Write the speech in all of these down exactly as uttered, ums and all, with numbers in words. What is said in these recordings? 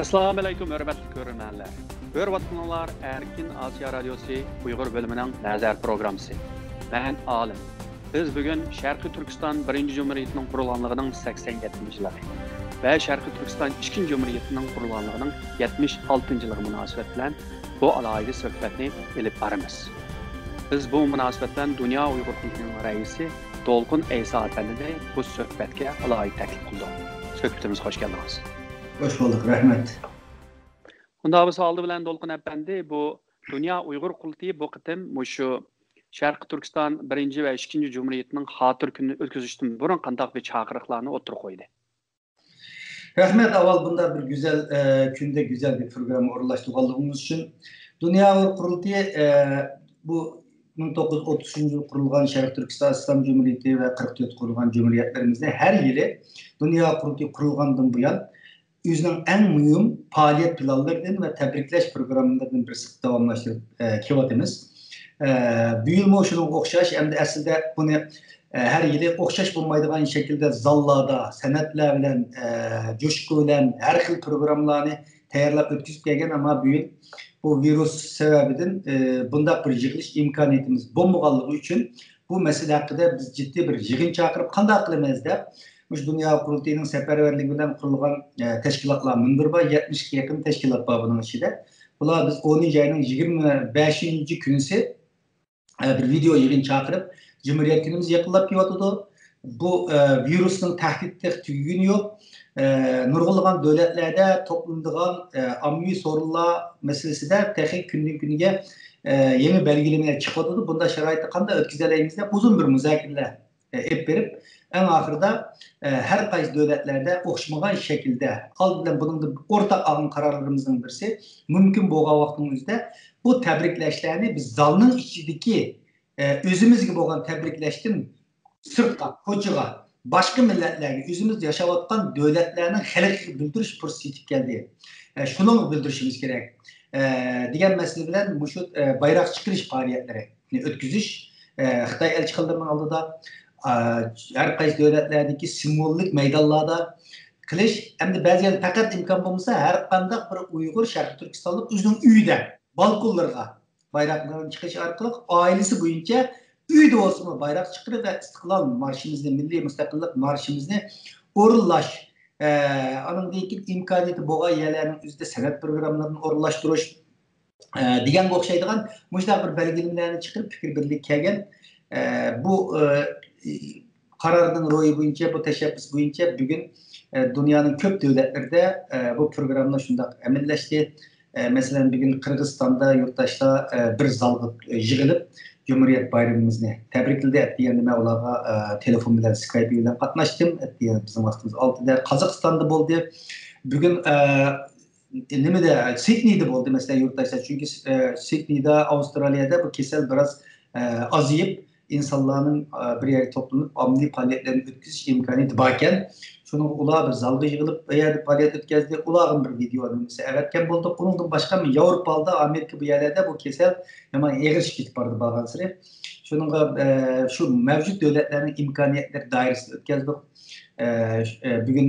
ئەسسالامۇئەلەيكۇم، ھۆرمەتلىك كۆرۈرمەنلەر. كۆرۈۋاتقىنىڭلار ئەركىن ئاسىيا رادىيوسى ئۇيغۇر بۆلۈمىنىڭ نەزەر پروگراممىسى. مەن ئالىم. بىز بۈگۈن شەرقىي تۈركىستان بىرىنچى جۇمھۇرىيىتىنىڭ قۇرۇلغانلىقىنىڭ سەكسەن يەتتىنچى يىلى ۋە شەرقىي تۈركىستان ئىككىنچى جۇمھۇرىيىتىنىڭ قۇرۇلغانلىقىنىڭ يەتمىش ئالتىنچى يىلى مۇناسىۋەت بىلەن بۇ ئالاھىدە سۆھبەتنى ئېلىپ بارىمىز. بىز بۇ مۇناسىۋەت بىلەن دۇنيا ئۇيغۇر قۇرۇلتىيىنىڭ رەئىسى دولقۇن ئەيسا ئەپەندىنى بۇ سۆھبەتكە ئالاھىدە تەكلىپ قىلدۇق. سۆھبىتىمىزگە خوش كەلدىڭىز. خوش بولدۇق، رەھمەت. ئۇنداق بولسا، ئالدى بىلەن دولقۇن ئەپەندى، بۇ دۇنيا ئۇيغۇر قۇرۇلتىيى بۇ قېتىم مۇشۇ شەرقىي تۈركىستان بىرىنچى ۋە ئىككىنچى جۇمھۇرىيىتىنىڭ خاتىرە كۈنىنى ئۆتكۈزۈشتىن بۇرۇن قانداق بىر چاقىرىقلارنى ئوتتۇرىغا قويدى؟ رەھمەت، ئاۋۋال بۇنداق بىر گۈزەل، ئە، كۈندە گۈزەل بىر پروگرامما ئورۇنلاشتۇرغانلىقىڭىز ئۈچۈن. دۇنيا ئۇيغۇر قۇرۇلتىيى، ئە، بۇ مىڭ توققۇز يۈز ئوتتۇز ئۈچىنچى يىل قۇرۇلغان شەرقىي تۈركىستان ئىسلام جۇمھۇرىيىتى ۋە قىرىق تۆت قۇرۇلغان جۇمھۇرىيەتلىرىمىزنى ھەر يىلى دۇنيا قۇرۇلتىيى قۇرۇلغاندىن بۇيان ئۆزىنىڭ ئەڭ مۇھىم پائالىيەت پىلانلىرىدىن ۋە تەبرىكلەش پروگراممىلىرىدىن بىرسى قىلىپ داۋاملاشتۇرۇپ، ئە، كېلىۋاتىمىز. ئە، بۇ يىلمۇ شۇنىڭغا ئوخشاش، ئەمدى ئەسلىدە بۇنى، ئە، ھەر يىلى ئوخشاش بولمايدىغان شەكىلدە زاللاردا، سەنئەتلەر بىلەن، ئە، جۇشقۇ بىلەن ھەر خىل پروگراممىلارنى تەييارلاپ ئۆتكۈزۈپ كەلگەن، ئەمما بۇ يىل بۇ ۋىرۇس سەۋەبىدىن، ئە، بۇنداق بىر يىغىلىش ئىمكانىيىتىمىز بولمىغانلىقى ئۈچۈن، بۇ مەسىلە ھەققىدە بىز جىددىي بىر يىغىن چاقىرىپ، قانداق قىلىمىز دەپ، مۇشۇ دۇنيا قۇرۇلتىيىنىڭ سەپەرۋەرلىكى بىلەن قۇرۇلغان، ئە، تەشكىلاتلار مۇنبىرى بار، يەتمىشكە يېقىن تەشكىلات بار بۇنىڭ ئىچىدە. بۇلار بىز ئونىنچى ئاينىڭ يىگىرمە بەشىنچى كۈنىسى، ئە، بىر ۋىدېو يىغىن چاقىرىپ، جۇمھۇرىيەت كۈنىمىز يېقىنلاپ كېلىۋاتىدۇ. بۇ، ئە، ۋىرۇسنىڭ تەھدىتى تېخى تۈگىگىنى يوق. ئە، نۇرغۇنلىغان دۆلەتلەردە توپلىنىدىغان، ئە، ئاممىۋى سورۇنلار مەسىلىسىدە تېخى كۈندىن كۈنگە، ئە، يېڭى بەلگىلىمىلەر چىقىۋاتىدۇ. بۇنداق شارائىتتا قانداق ئۆتكۈزەلەيمىز دەپ ئۇزۇن بىر مۇزاكىرىلەر، ئە، ئېلىپ بېرىپ، ئەڭ ئاخىرىدا، ئە، ھەر قايسى دۆلەتلەردە ئوخشىمىغان شەكىلدە، ئالدى بىلەن بۇنىڭدا ئورتاق ئالغان قارارلىرىمىزنىڭ بىرسى، مۇمكىن بولغان ۋاقىتنىڭ ئۆزىدە بۇ تەبرىكلەشلەرنى بىز زالنىڭ ئىچىدىكى، ئە، ئۆزىمىزگە بولغان تەبرىكلەشتىن سىرتقا، كوچىغا، باشقا مىللەتلەرگە، ئۆزىمىز ياشاۋاتقان دۆلەتلەرنىڭ خەلقىگە بىلدۈرۈش پۇرسىتى يېتىپ كەلدى. ئە، شۇنىڭغا بىلدۈرۈشىمىز كېرەك، ئە، دېگەن مەسىلە بىلەن مۇشۇ، ئە، بايراق چىقىرىش پائالىيەتلىرىنى ئۆتكۈزۈش، ئە، خىتاي ئەلچىخانىلىرىنىڭ ئالدىدا، ئە، ھەر قايسى دۆلەتلەردىكى سىمۋوللۇق مەيدانلاردا قىلىش، ئەمدى بەزى يەردە پەقەت ئىمكان بولمىسا، ھەر قانداق بىر ئۇيغۇر شەرقىي تۈركىستانلىق ئۆزىنىڭ ئۆيىدە، بالكونلىرىغا بايراقلىرىنى چىقىرىش ئارقىلىق ئائىلىسى بويىچە ئۆيدە بولسىمۇ بايراق چىقىرىپ ۋە ئىستىقلال مارشىمىزنى، مىللىي مۇستەقىللىق مارشىمىزنى ئورۇنلاش، ئە، ئانىڭدىن كېيىن ئىمكانىيىتى بولغان يەرلەرنىڭ ئۆزىدە سەنئەت پروگراممىلىرىنى ئورۇنلاشتۇرۇش، ئە، دېگەنگە ئوخشايدىغان مۇشۇنداق بىر بەلگىلىمىلەرنى چىقىرىپ پىكىر بىرلىككە كەلگەن. ئە، بۇ، ئە، قارارنىڭ روھى بويىچە، بۇ تەشەببۇس بويىچە بۈگۈن، ئە، دۇنيانىڭ كۆپ دۆلەتلىرىدە، ئە، بۇ پروگرامما شۇنداق ئەمەلىيلەشتى. ئە، مەسىلەن، بۈگۈن قىرغىزىستاندا يۇرتداشلار، ئە، بىر زالغا، ئە، يىغىلىپ، جۇمھۇرىيەت بايرىمىمىزنى تەبرىكلىدى. ئەتىگەندە مەن ئۇلارغا، ئە، تېلېفون بىلەن، سكايپ بىلەن قاتناشتىم. ئەتىگەن بىزنىڭ ۋاقتىمىز ئالتىدە قازاقىستاندا بولدى. بۈگۈن، ئە، نېمىدە، سىدنېيدا بولدى، مەسىلەن، يۇرتداشلار. چۈنكى، ئە، سىدنېيدا، ئاۋسترالىيەدە بۇ كېسەل بىراز، ئە، ئازىيىپ، ئىنسانلارنىڭ، ئە، بىر يەرگە توپلىنىپ، ئاممىۋى پائالىيەتلەرنى ئۆتكۈزۈش ئىمكانىيىتى باركەن. شۇنىڭغا ئۇلار بىر زالغا يىغىلىپ، بۇ يەردە پائالىيەت ئۆتكەزدى. ئۇلارغىمۇ بىر ۋىدېئو ئەۋەتكەن بولدۇق. ئۇنىڭدىن باشقا ياۋروپادا، ئامېرىكا بۇ يەرلەردە بۇ كېسەل يامان ئېغىرلىشىپ كېتىپ بارىدۇ بارغانسېرى. شۇنىڭغا، ئە، شۇ مەۋجۇت دۆلەتلەرنىڭ ئىمكانىيەتلىرى دائىرىسىدە ئۆتكەزدۇق. ئە، ئە، بۈگۈن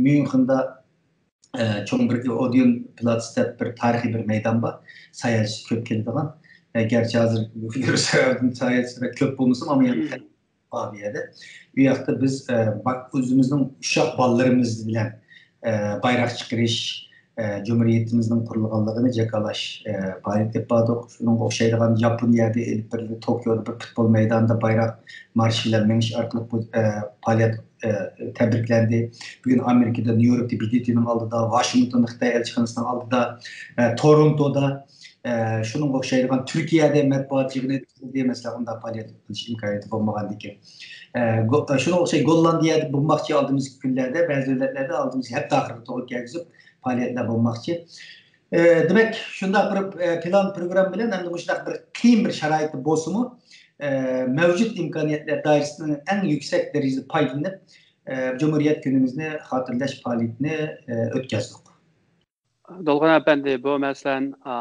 ميۇنخېندا ئە، چوڭ بىر ئودېئون پلاتس دەپ بىر تارىخىي بىر مەيدان بار. ساياھەتچى كۆپ كېلىدىغان. ئە، گەرچە ھازىر ۋىرۇس سەۋەبىدىن ساياھەتچىلەر كۆپ بولمىسىمۇ، ئەمما يەنە بار بۇ يەردە. ئۇ ياقتا بىز، ئە، با-، ئۆزىمىزنىڭ ئۇششاق بالىلىرىمىز بىلەن، ئە، بايراق چىقىرىش، ئە، جۇمھۇرىيىتىمىزنىڭ قۇرۇلغانلىقىنى جاكارلاش، ئە، پائالىيىتى ئېلىپ باردۇق. شۇنىڭغا ئوخشايدىغان ياپونىيەدە ئېلىپ بېرىلدى. توكيودا بىر پۇتبول مەيدانىدا بايراق مارشى بىلەن مېڭىش ئارقىلىق بۇ، ئە، پائالىيەت ئە، تەبرىكلەندى. بۈگۈن ئامېرىكىدا نيۇ يوركتا ب د ت نىڭ ئالدىدا، ۋاشىنگتوندا خىتاي ئەلچىخانىسىنىڭ ئالدىدا، ئە، تورونتودا، ئە، شۇنىڭغا ئوخشايدىغان تۈركىيەدە مەتبۇئات يىغىنى ئۆتكۈزۈلدى. مەسىلەن، ئۇنداق پائالىيەت قىلىش ئىمكانىيىتى بولمىغاندىكىن. ئە، گو-، شۇنىڭغا ئوخشاش گوللاندىيەدە بولماقچى ئالدىمىزدىكى كۈنلەردە، بەزى دۆلەتلەردە ئالدىمىزدىكى ھەپتە ئاخىرىغا توغرا كەلگۈزۈپ پائالىيەتلەر بولماقچى. ئە، دېمەك، شۇنداق بىر، ئە، پىلان پروگرامما بىلەن ئەمدى مۇشۇنداق بىر قىيىن بىر شارائىتتا بولسىمۇ، ئە، مەۋجۇت ئىمكانىيەتلەر دائىرىسىنىڭ ئەڭ يۈكسەك دەرىجىدە پايدىلىنىپ، ئە، جۇمھۇرىيەت كۈنىمىزنى خاتىرىلەش پائالىيىتىنى، ئە، ئۆتكەزدۇق. دولقۇن ئەپەندى، بۇ مەسىلەن، ئا،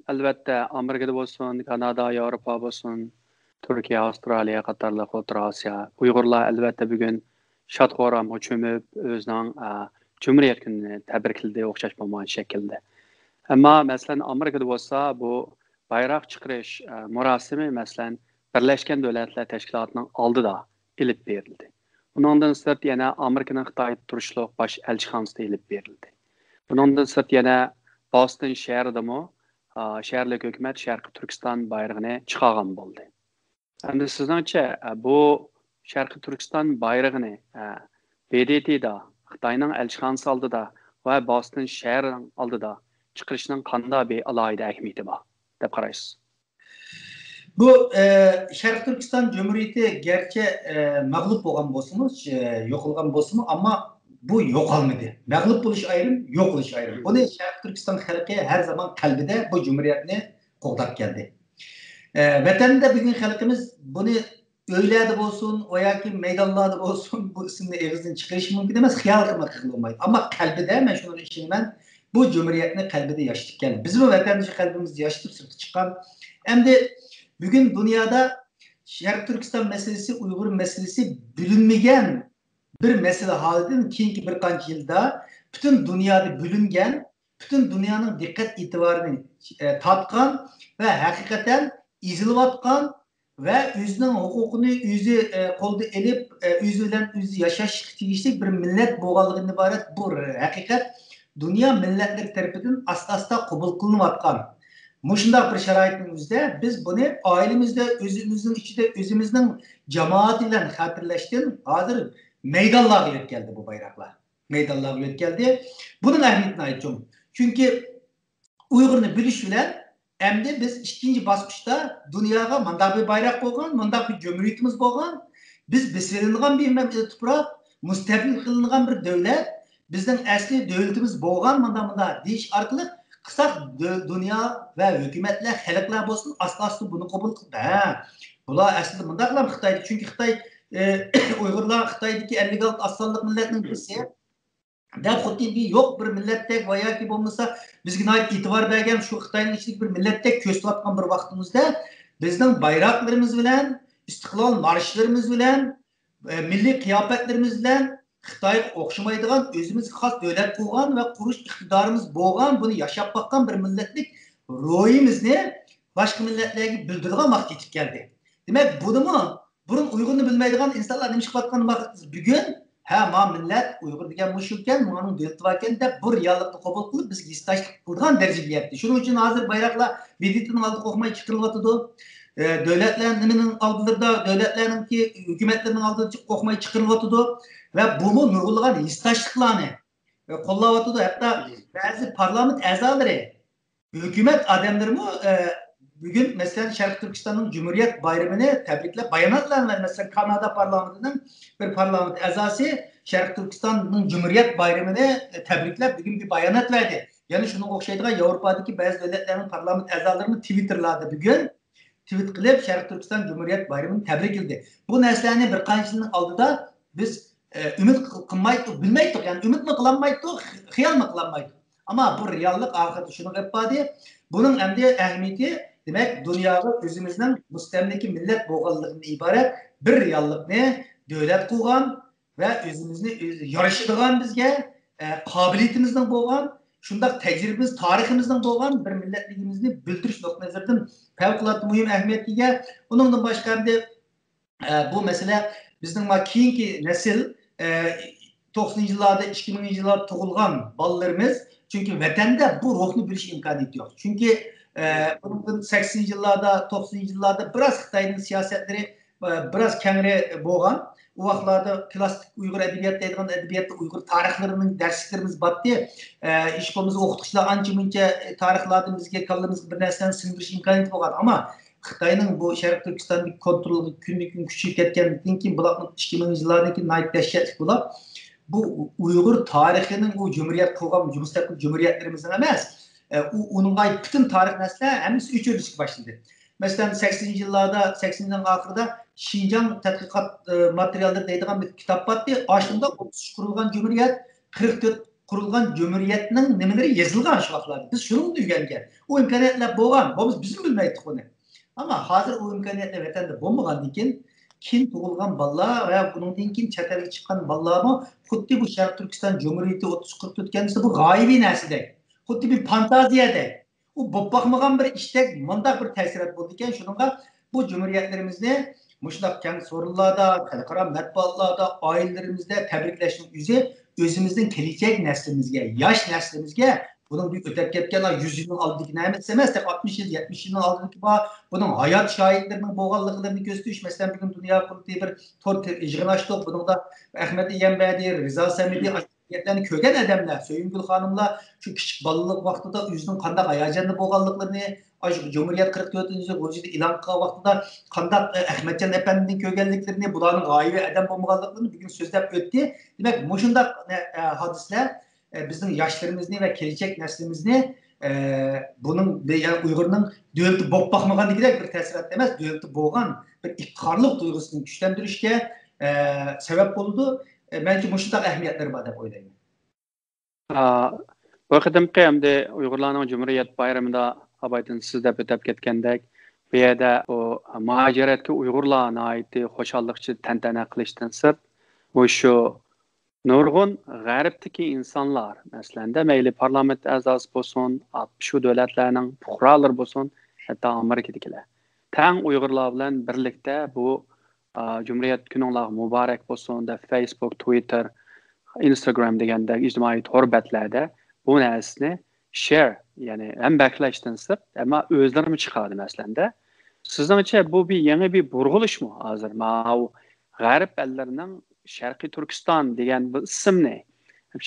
ئەلۋەتتە، ئامېرىكىدا بولسۇن، كانادا، ياۋروپا بولسۇن، تۈركىيە، ئاۋسترالىيە قاتارلىق ئوتتۇرا ئاسىيا، ئۇيغۇرلار ئەلۋەتتە بۈگۈن شاد-خۇرامغا چۆمۈپ، ئۆزىنىڭ، ئا، جۇمھۇرىيەت كۈنىنى تەبرىكلىدى ئوخشاش بولمىغان شەكىلدە. ئەمما، مەسىلەن، ئامېرىكىدا بولسا بۇ بايراق چىقىرىش، ئە، مۇراسىمى، مەسىلەن، بىرلەشكەن دۆلەتلەر تەشكىلاتىنىڭ ئالدىدا ئېلىپ بېرىلدى. ئۇنىڭدىن سىرت يەنە ئامېرىكىنىڭ خىتايدا تۇرۇشلۇق باش ئەلچىخانىسىدا ئېلىپ بېرىلدى. بۇنىڭدىن سىرت يەنە باستون شەھىرىدىمۇ، ئا، شەھەرلىك ھۆكۈمەت شەرقىي تۈركىستان بايرىقىنى چىقارغان بولدى. ئەمدى سىزنىڭچە، ئە، بۇ شەرقىي تۈركىستان بايرىقىنى، ئە، ب د ت دا، خىتاينىڭ ئەلچىخانىسى ئالدىدا ۋە باستون شەھىرىنىڭ ئالدىدا چىقىرىشنىڭ قانداق بىر ئالاھىدە ئەھمىيىتى بار دەپ قارايسىز؟ بۇ، ئە، شەرقىي تۈركىستان جۇمھۇرىيىتى گەرچە، ئە، مەغلۇپ بولغان بولسىمۇ، ئە، يوقالغان بولسىمۇ، ئەمما بۇ يوقالمىدى. مەغلۇپ بولۇش ئايرىم، يوقىلىش ئايرىم. بۇنى شەرقىي تۈركىستان خەلقى ھەر زامان قەلبىدە بۇ جۇمھۇرىيەتنى قوغداپ كەلدى. ئە، ۋەتەندە بۈگۈن خەلقىمىز بۇنى ئۆيلەردە بولسۇن، ۋە ياكى مەيدانلاردا بولسۇن، بۇ ئىسىمنى ئېغىزدىن چىقىرىشى مۇمكىن ئەمەس، خىيال قىلماي قىلغىلى بولمايدۇ. ئەمما قەلبىدە، مەن شۇنىڭغا ئىشىنىمەن، بۇ جۇمھۇرىيەتنى قەلبىدە ياشىتىپ كەلدى. بىزمۇ ۋەتەندىشى قەلبىمىزدە ياشىتىپ سىرتقا چىققان. ئەمدى بۈگۈن دۇنيادا شەرقىي تۈركىستان مەسىلىسى، ئۇيغۇر مەسىلىسى بۆلۈنمىگەن بىر مەسىلە ھالىتىدىن كېيىنكى بىر قانچە يىلدا پۈتۈن دۇنيادا بۆلۈنگەن، پۈتۈن دۇنيانىڭ دىققەت ئېتىبارىنى، ئە، تارتقان ۋە ھەقىقەتەن ئېزىلىۋاتقان ۋە ئۆزىنىڭ ھوقۇقىنى ئۆزى، ئە، قولدا ئېلىپ، ئە، ئۆزى بىلەن ئۆزى ياشاشقا تېگىشلىك بىر مىللەت بولغانلىقىدىن ئىبارەت بۇ ھەقىقەت دۇنيا مىللەتلىرى تەرىپىدىن ئاستا-ئاستا قوبۇل قىلىنىۋاتقان. مۇشۇنداق بىر شارائىتنىڭ ئۆزىدە بىز بۇنى ئائىلىمىزدە، ئۆزىمىزنىڭ ئىچىدە، ئۆزىمىزنىڭ جامائىتى بىلەن خاتىرىلەشتىن ھازىر مەيدانلارغا يۆتكەلدى بۇ بايراقلار. مەيدانلارغا يۆتكەلدى. بۇنىڭ ئەھمىيىتى ناھايىتى چوڭ. چۈنكى ئۇيغۇرنى بۆلۈش بىلەن ئەمدى بىز ئىككىنچى باسقۇچتا دۇنياغا مانداق بىر بايراق بولغان، مانداق بىر جۇمھۇرىيىتىمىز بولغان، بىز بېسىۋېلىنغان بىر مەم-، تۇپراق، مۇستەبىت قىلىنغان بىر دۆلەت، بىزنىڭ ئەسلى دۆلىتىمىز بولغان، مانداق، مانداق دېيىش ئارقىلىق قىلساق، دۆ-، دۇنيا ۋە ھۆكۈمەتلەر، خەلقلەر بولسۇن، ئاستا-ئاستا بۇنى قوبۇل قىلدى. ھە، بۇلار ئەسلىدە مۇنداقلا خىتايدا، چۈنكى خىتاي، ئە، ئۇيغۇرلار خىتايدىكى ئەللىك ئالتە ئاز سانلىق مىللەتنىڭ بىرسى. دەپ خۇددى بىر يوق بىر مىللەتتەك ۋە ياكى بولمىسا بىزگە ناھايىتى ئېتىبار بەرگەن شۇ خىتاينىڭ ئىچىدىكى بىر مىللەتتەك كۆرسىتىۋاتقان بىر ۋاقتىمىزدا بىزنىڭ بايراقلىرىمىز بىلەن، ئىستىقلال مارشلىرىمىز بىلەن، ئە، مىللىي قىياپەتلىرىمىز بىلەن خىتايغا ئوخشىمايدىغان ئۆزىمىزگە خاس دۆلەت قۇرغان ۋە قۇرۇش ئىقتىدارىمىز بولغان، بۇنى ياشاپ باققان بىر مىللەتلىك روھىمىزنى باشقا مىللەتلەرگە بىلدۈرىدىغان ۋاقىت يېتىپ كەلدى. دېمەك، بۇنىمۇ بۇرۇن ئۇيغۇرنى بىلمەيدىغان ئىنسانلار نېمە ئىش قىلىۋاتقان ۋاقىت بۈگۈن، ھە، ما مىللەت ئۇيغۇر دېگەن مۇشۇكەن، مۇنىڭ دۆلىتى باركەن دەپ بۇ رېئاللىقنى قوبۇل قىلىپ، بىزگە ھېسداشلىق قىلىدىغان دەرىجىگە يەتتى. شۇنىڭ ئۈچۈن ھازىر بايراقلار ب د ت نىڭ ئالدىدا قورقماي چىقىرىلىۋاتىدۇ. ئە، دۆلەتلەر نېمىنىڭ ئالدىلىرىدا، دۆلەتلەرنىڭكى ھۆكۈمەتلىرىنىڭ ئالدىدا قورقماي چىقىرىلىۋاتىدۇ. ۋە بۇمۇ نۇرغۇنلىغان ھېسداشلىقلارنى، ئە، قوللاۋاتىدۇ. ھەتتا بەزى پارلامېنت ئەزالىرى، ھۆكۈمەت ئادەملىرىمۇ، ئە، بۈگۈن، مەسىلەن، شەرقىي تۈركىستاننىڭ جۇمھۇرىيەت بايرىمىنى تەبرىكلەپ باياناتلار، مەسىلەن، كانادا پارلامېنتىنىڭ بىر پارلامېنت ئەزاسى شەرقىي تۈركىستاننىڭ جۇمھۇرىيەت بايرىمىنى، ئە، تەبرىكلەپ بۈگۈن بىر بايانات بەردى. يەنە شۇنىڭغا ئوخشايدىغان ياۋروپادىكى بەزى دۆلەتلەرنىڭ پارلامېنت ئەزالىرىمۇ تىۋىتتېرلاردا بۈگۈن تىۋىت قىلىپ، شەرقىي تۈركىستان جۇمھۇرىيەت بايرىمىنى تەبرىكلىدى. بۇ نەرسىلەرنى بىر قانچە يىلنىڭ ئالدىدا بىز، ئە، ئۈمىد قىل-، قىلمايتتۇق، بىلمەيتتۇق، يەنى ئۈمىدمۇ قىلالمايتتۇق، خىيالمۇ قىلالمايتتۇق. ئەمما بۇ رېئاللىق ئاخىرىدا شۇنىڭغا ئېلىپ باردى. بۇنىڭ ئەمدى ئەھمىيىتى، دېمەك، دۇنياغا ئۆزىمىزنىڭ مۇستەملىكە مىللەت بولغانلىقىدىن ئىبارەت بىر رېئاللىقنى دۆلەت قىلغان ۋە ئۆزىمىزنى ئۆز-، يارىشىدىغان بىزگە، ئە، قابىلىيىتىمىزنىڭ بولغان، شۇنداق تەجرىبىمىز، تارىخىمىزنىڭ بولغان بىر مىللەتلىكىمىزنى بىلدۈرۈش نۇقتىئى نەزىرىدىن پەۋقۇلئاددە مۇھىم ئەھمىيەتكە ئىگە. ئۇنىڭدىن باشقا ئەمدى ئە، بۇ مەسىلە بىزنىڭ ما كېيىنكى نەسىل، ئە، توقسىنىنچى يىللاردا، ئىككى مىڭىنچى يىللاردا تۇغۇلغان بالىلىرىمىز، چۈنكى ۋەتەندە بۇ روھنى بىلىش ئىمكانىيىتى يوق. چۈنكى، ئە، بۇنىڭدىن سەكسىنىنچى يىللاردا، توقسىنىنچى يىللاردا بىراز خىتاينىڭ سىياسەتلىرى، ئە، بىراز كەڭرى بولغان. ئۇ ۋاقىتلاردا كلاسسىك ئۇيغۇر ئەدەبىياتى دەيدىغان ئەدەبىياتتا ئۇيغۇر تارىخلىرىنىڭ دەرسلىكلىرىمىز بارتتى. ئە، ئىشقىلىپ بولمىسا ئوقۇتقۇچىلار ئانچە مۇنچە تارىخلاردىن بىزگە كاللىمىزغا بىر نەرسىلەرنى سىڭدۈرۈش ئىمكانىيىتى بولغان. ئەمما خىتاينىڭ بۇ شەرقىي تۈركىستاندىكى كونترولى كۈندىن-كۈن كۈچىيىپ كەتكەندىن كېيىن، بۇلارنىڭ ئىككى مىڭىنچى يىللاردىن كېيىن ناھايىتى دەھشەتلىك بولۇپ، بۇ ئۇيغۇر تارىخىنىڭ، ئۇ جۇمھۇرىيەت قۇرغان مۇستەقىل جۇمھۇرىيەتلىرىمىزنىڭ ئەمەس، ئە، ئۇ، ئۇنىڭغا ئائىت پۈتۈن تارىخ نەرسىلەر ھەممىسى ئۆچۈرۈلۈشكە باشلىدى. مەسىلەن، سەكسىنىنچى يىللاردا، سەكسىنىنچى يىلنىڭ ئاخىرىدا شىنجاڭ تەتقىقات، ئە، ماتېرىياللىرى دەيدىغان بىر كىتاب بارتتى. ئاشۇنداق ئوتتۇز ئۈچ قۇرۇلغان جۇمھۇرىيەت، قىرىق تۆت قۇرۇلغان جۇمھۇرىيەتنىڭ نېمىلىرى يېزىلغان شۇ ۋاقىتلاردا. بىز شۇنىڭدىن ئۆگەنگەن. ئۇ ئىمكانىيەتلەر بولغان. بولمىسا بىزمۇ بىلمەيتتۇق ئۇنى. ئەمما ھازىر ئۇ ئىمكانىيەتلەر ۋەتەندە بولمىغاندىن كېيىن، كېيىن تۇغۇلغان بالىلار ۋە بۇنىڭدىن كېيىن چەت ئەلگە چىققان بالىلارمۇ خۇددى بۇ شەرقىي تۈركىستان جۇمھۇرىيىتى ئوتتۇز قىرىق تۆت كەلگۈسى بۇ غايىۋى نەرسىدەك، خۇددى بىر فانتازىيەدەك. ئۇ بولۇپ باقمىغان بىر ئىشتەك مۇنداق بىر تەسىرات بولىدىكەن. شۇنىڭغا بۇ جۇمھۇرىيەتلىرىمىزنى مۇشۇنداق كەڭ سورۇنلاردا، خەلقئارا مەتبۇئاتلاردا، ئائىلىلىرىمىزدە تەبرىكلەشنىڭ ئۆزى ئۆزىمىزنىڭ كېلىچەك نەسلىمىزگە، ياش نەسلىمىزگە، بۇنىڭ بىر ئۆتەپ كەتكەن يۈز يىلنىڭ ئالدىدىكى نەرسە ئەمەس، ئاتمىش يىل، يەتمىش يىلنىڭ ئالدىدىكى بار، بۇنىڭ ھايات شاھىتلىرىنىڭ بولغانلىقلىرىنى كۆرسىتىش. مەسىلەن، بۈگۈن دۇنيا قۇرۇلتىيى بىر تور تېر-، يىغىن ئاچتۇق. بۇنىڭدا ئەخمەت ئىگەمبەردى، رىزا سەمىدى، ئاشۇ ھەقىقەتلەرنى كۆرگەن ئادەملەر، سۆيۈمگۈل خانىملار شۇ كىچىك بالىلىق ۋاقتىدا ئۆزىنىڭ قانداق ھاياجاندا بولغانلىقلىرىنى، ئاشۇ جۇمھۇرىيەت قىرىق تۆتىنچى يىل غۇلجىدا ئېلان قىلغان ۋاقتىدا قانداق، ئە، ئەخمەتجان ئەپەندىنى كۆرگەنلىكلىرىنى، بۇلارنىڭ غايىۋى ئادەم بولمىغانلىقلىرىنى بۈگۈن سۆزلەپ ئۆتتى. دېمەك، مۇشۇنداق، ئە، ھادىسىلەر، ئە، بىزنىڭ ياشلىرىمىزنى ۋە كېلىچەك نەسلىمىزنى، ئە، بۇنىڭ، يەنى ئۇيغۇرنىڭ دۆلىتى بولۇپ باقمىغاندىكىدەك بىر تەسىرات ئەمەس، دۆلىتى بولغان بىر ئىپتىخارلىق تۇيغۇسىنى كۈچلەندۈرۈشكە، ئە، سەۋەب بولىدۇ. ئە، مەنچە مۇشۇنداق ئەھمىيەتلىرى بار دەپ ئويلايمەن. ئا، بۇ قېتىمقى ئەمدى ئۇيغۇرلارنىڭ جۇمھۇرىيەت بايرىمىدا ئابايدىن سىز دەپ ئۆتەپ كەتكەندەك، بۇ يەردە بۇ مۇھاجىرەتكە ئۇيغۇرلار ناھايىتى خۇشاللىق ئىچىدە تەنتەنە قىلىشتىن سىرت، مۇشۇ نۇرغۇن غەربتىكى ئىنسانلار، مەسىلەن، دە مەيلى پارلامېنت ئەزاسى بولسۇن، شۇ دۆلەتلەرنىڭ پۇقرالىرى بولسۇن، ھەتتا ئامېرىكىدىكىلەر، تەڭ ئۇيغۇرلار بىلەن بىرلىكتە بۇ، ئا، جۇمھۇرىيەت كۈنۈڭلارغا مۇبارەك بولسۇن دەپ، فېيسبۇك، تويتتېر، ئىنستاگرام دېگەندەك ئىجتىمائىي تور بەتلەردە بۇ نەرسىنى شېير، يەنى ھەمبەھسلەشتىن سىرت، ئەمما ئۆزلىرىمۇ چىقاردى، مەسىلەن دە. سىزنىڭچە بۇ بىر يېڭى بىر بۇرغۇلۇشمۇ ھازىر؟ ماۋۇ غەرب ئەللىرىنىڭ شەرقىي تۈركىستان دېگەن بۇ ئىسىمنى،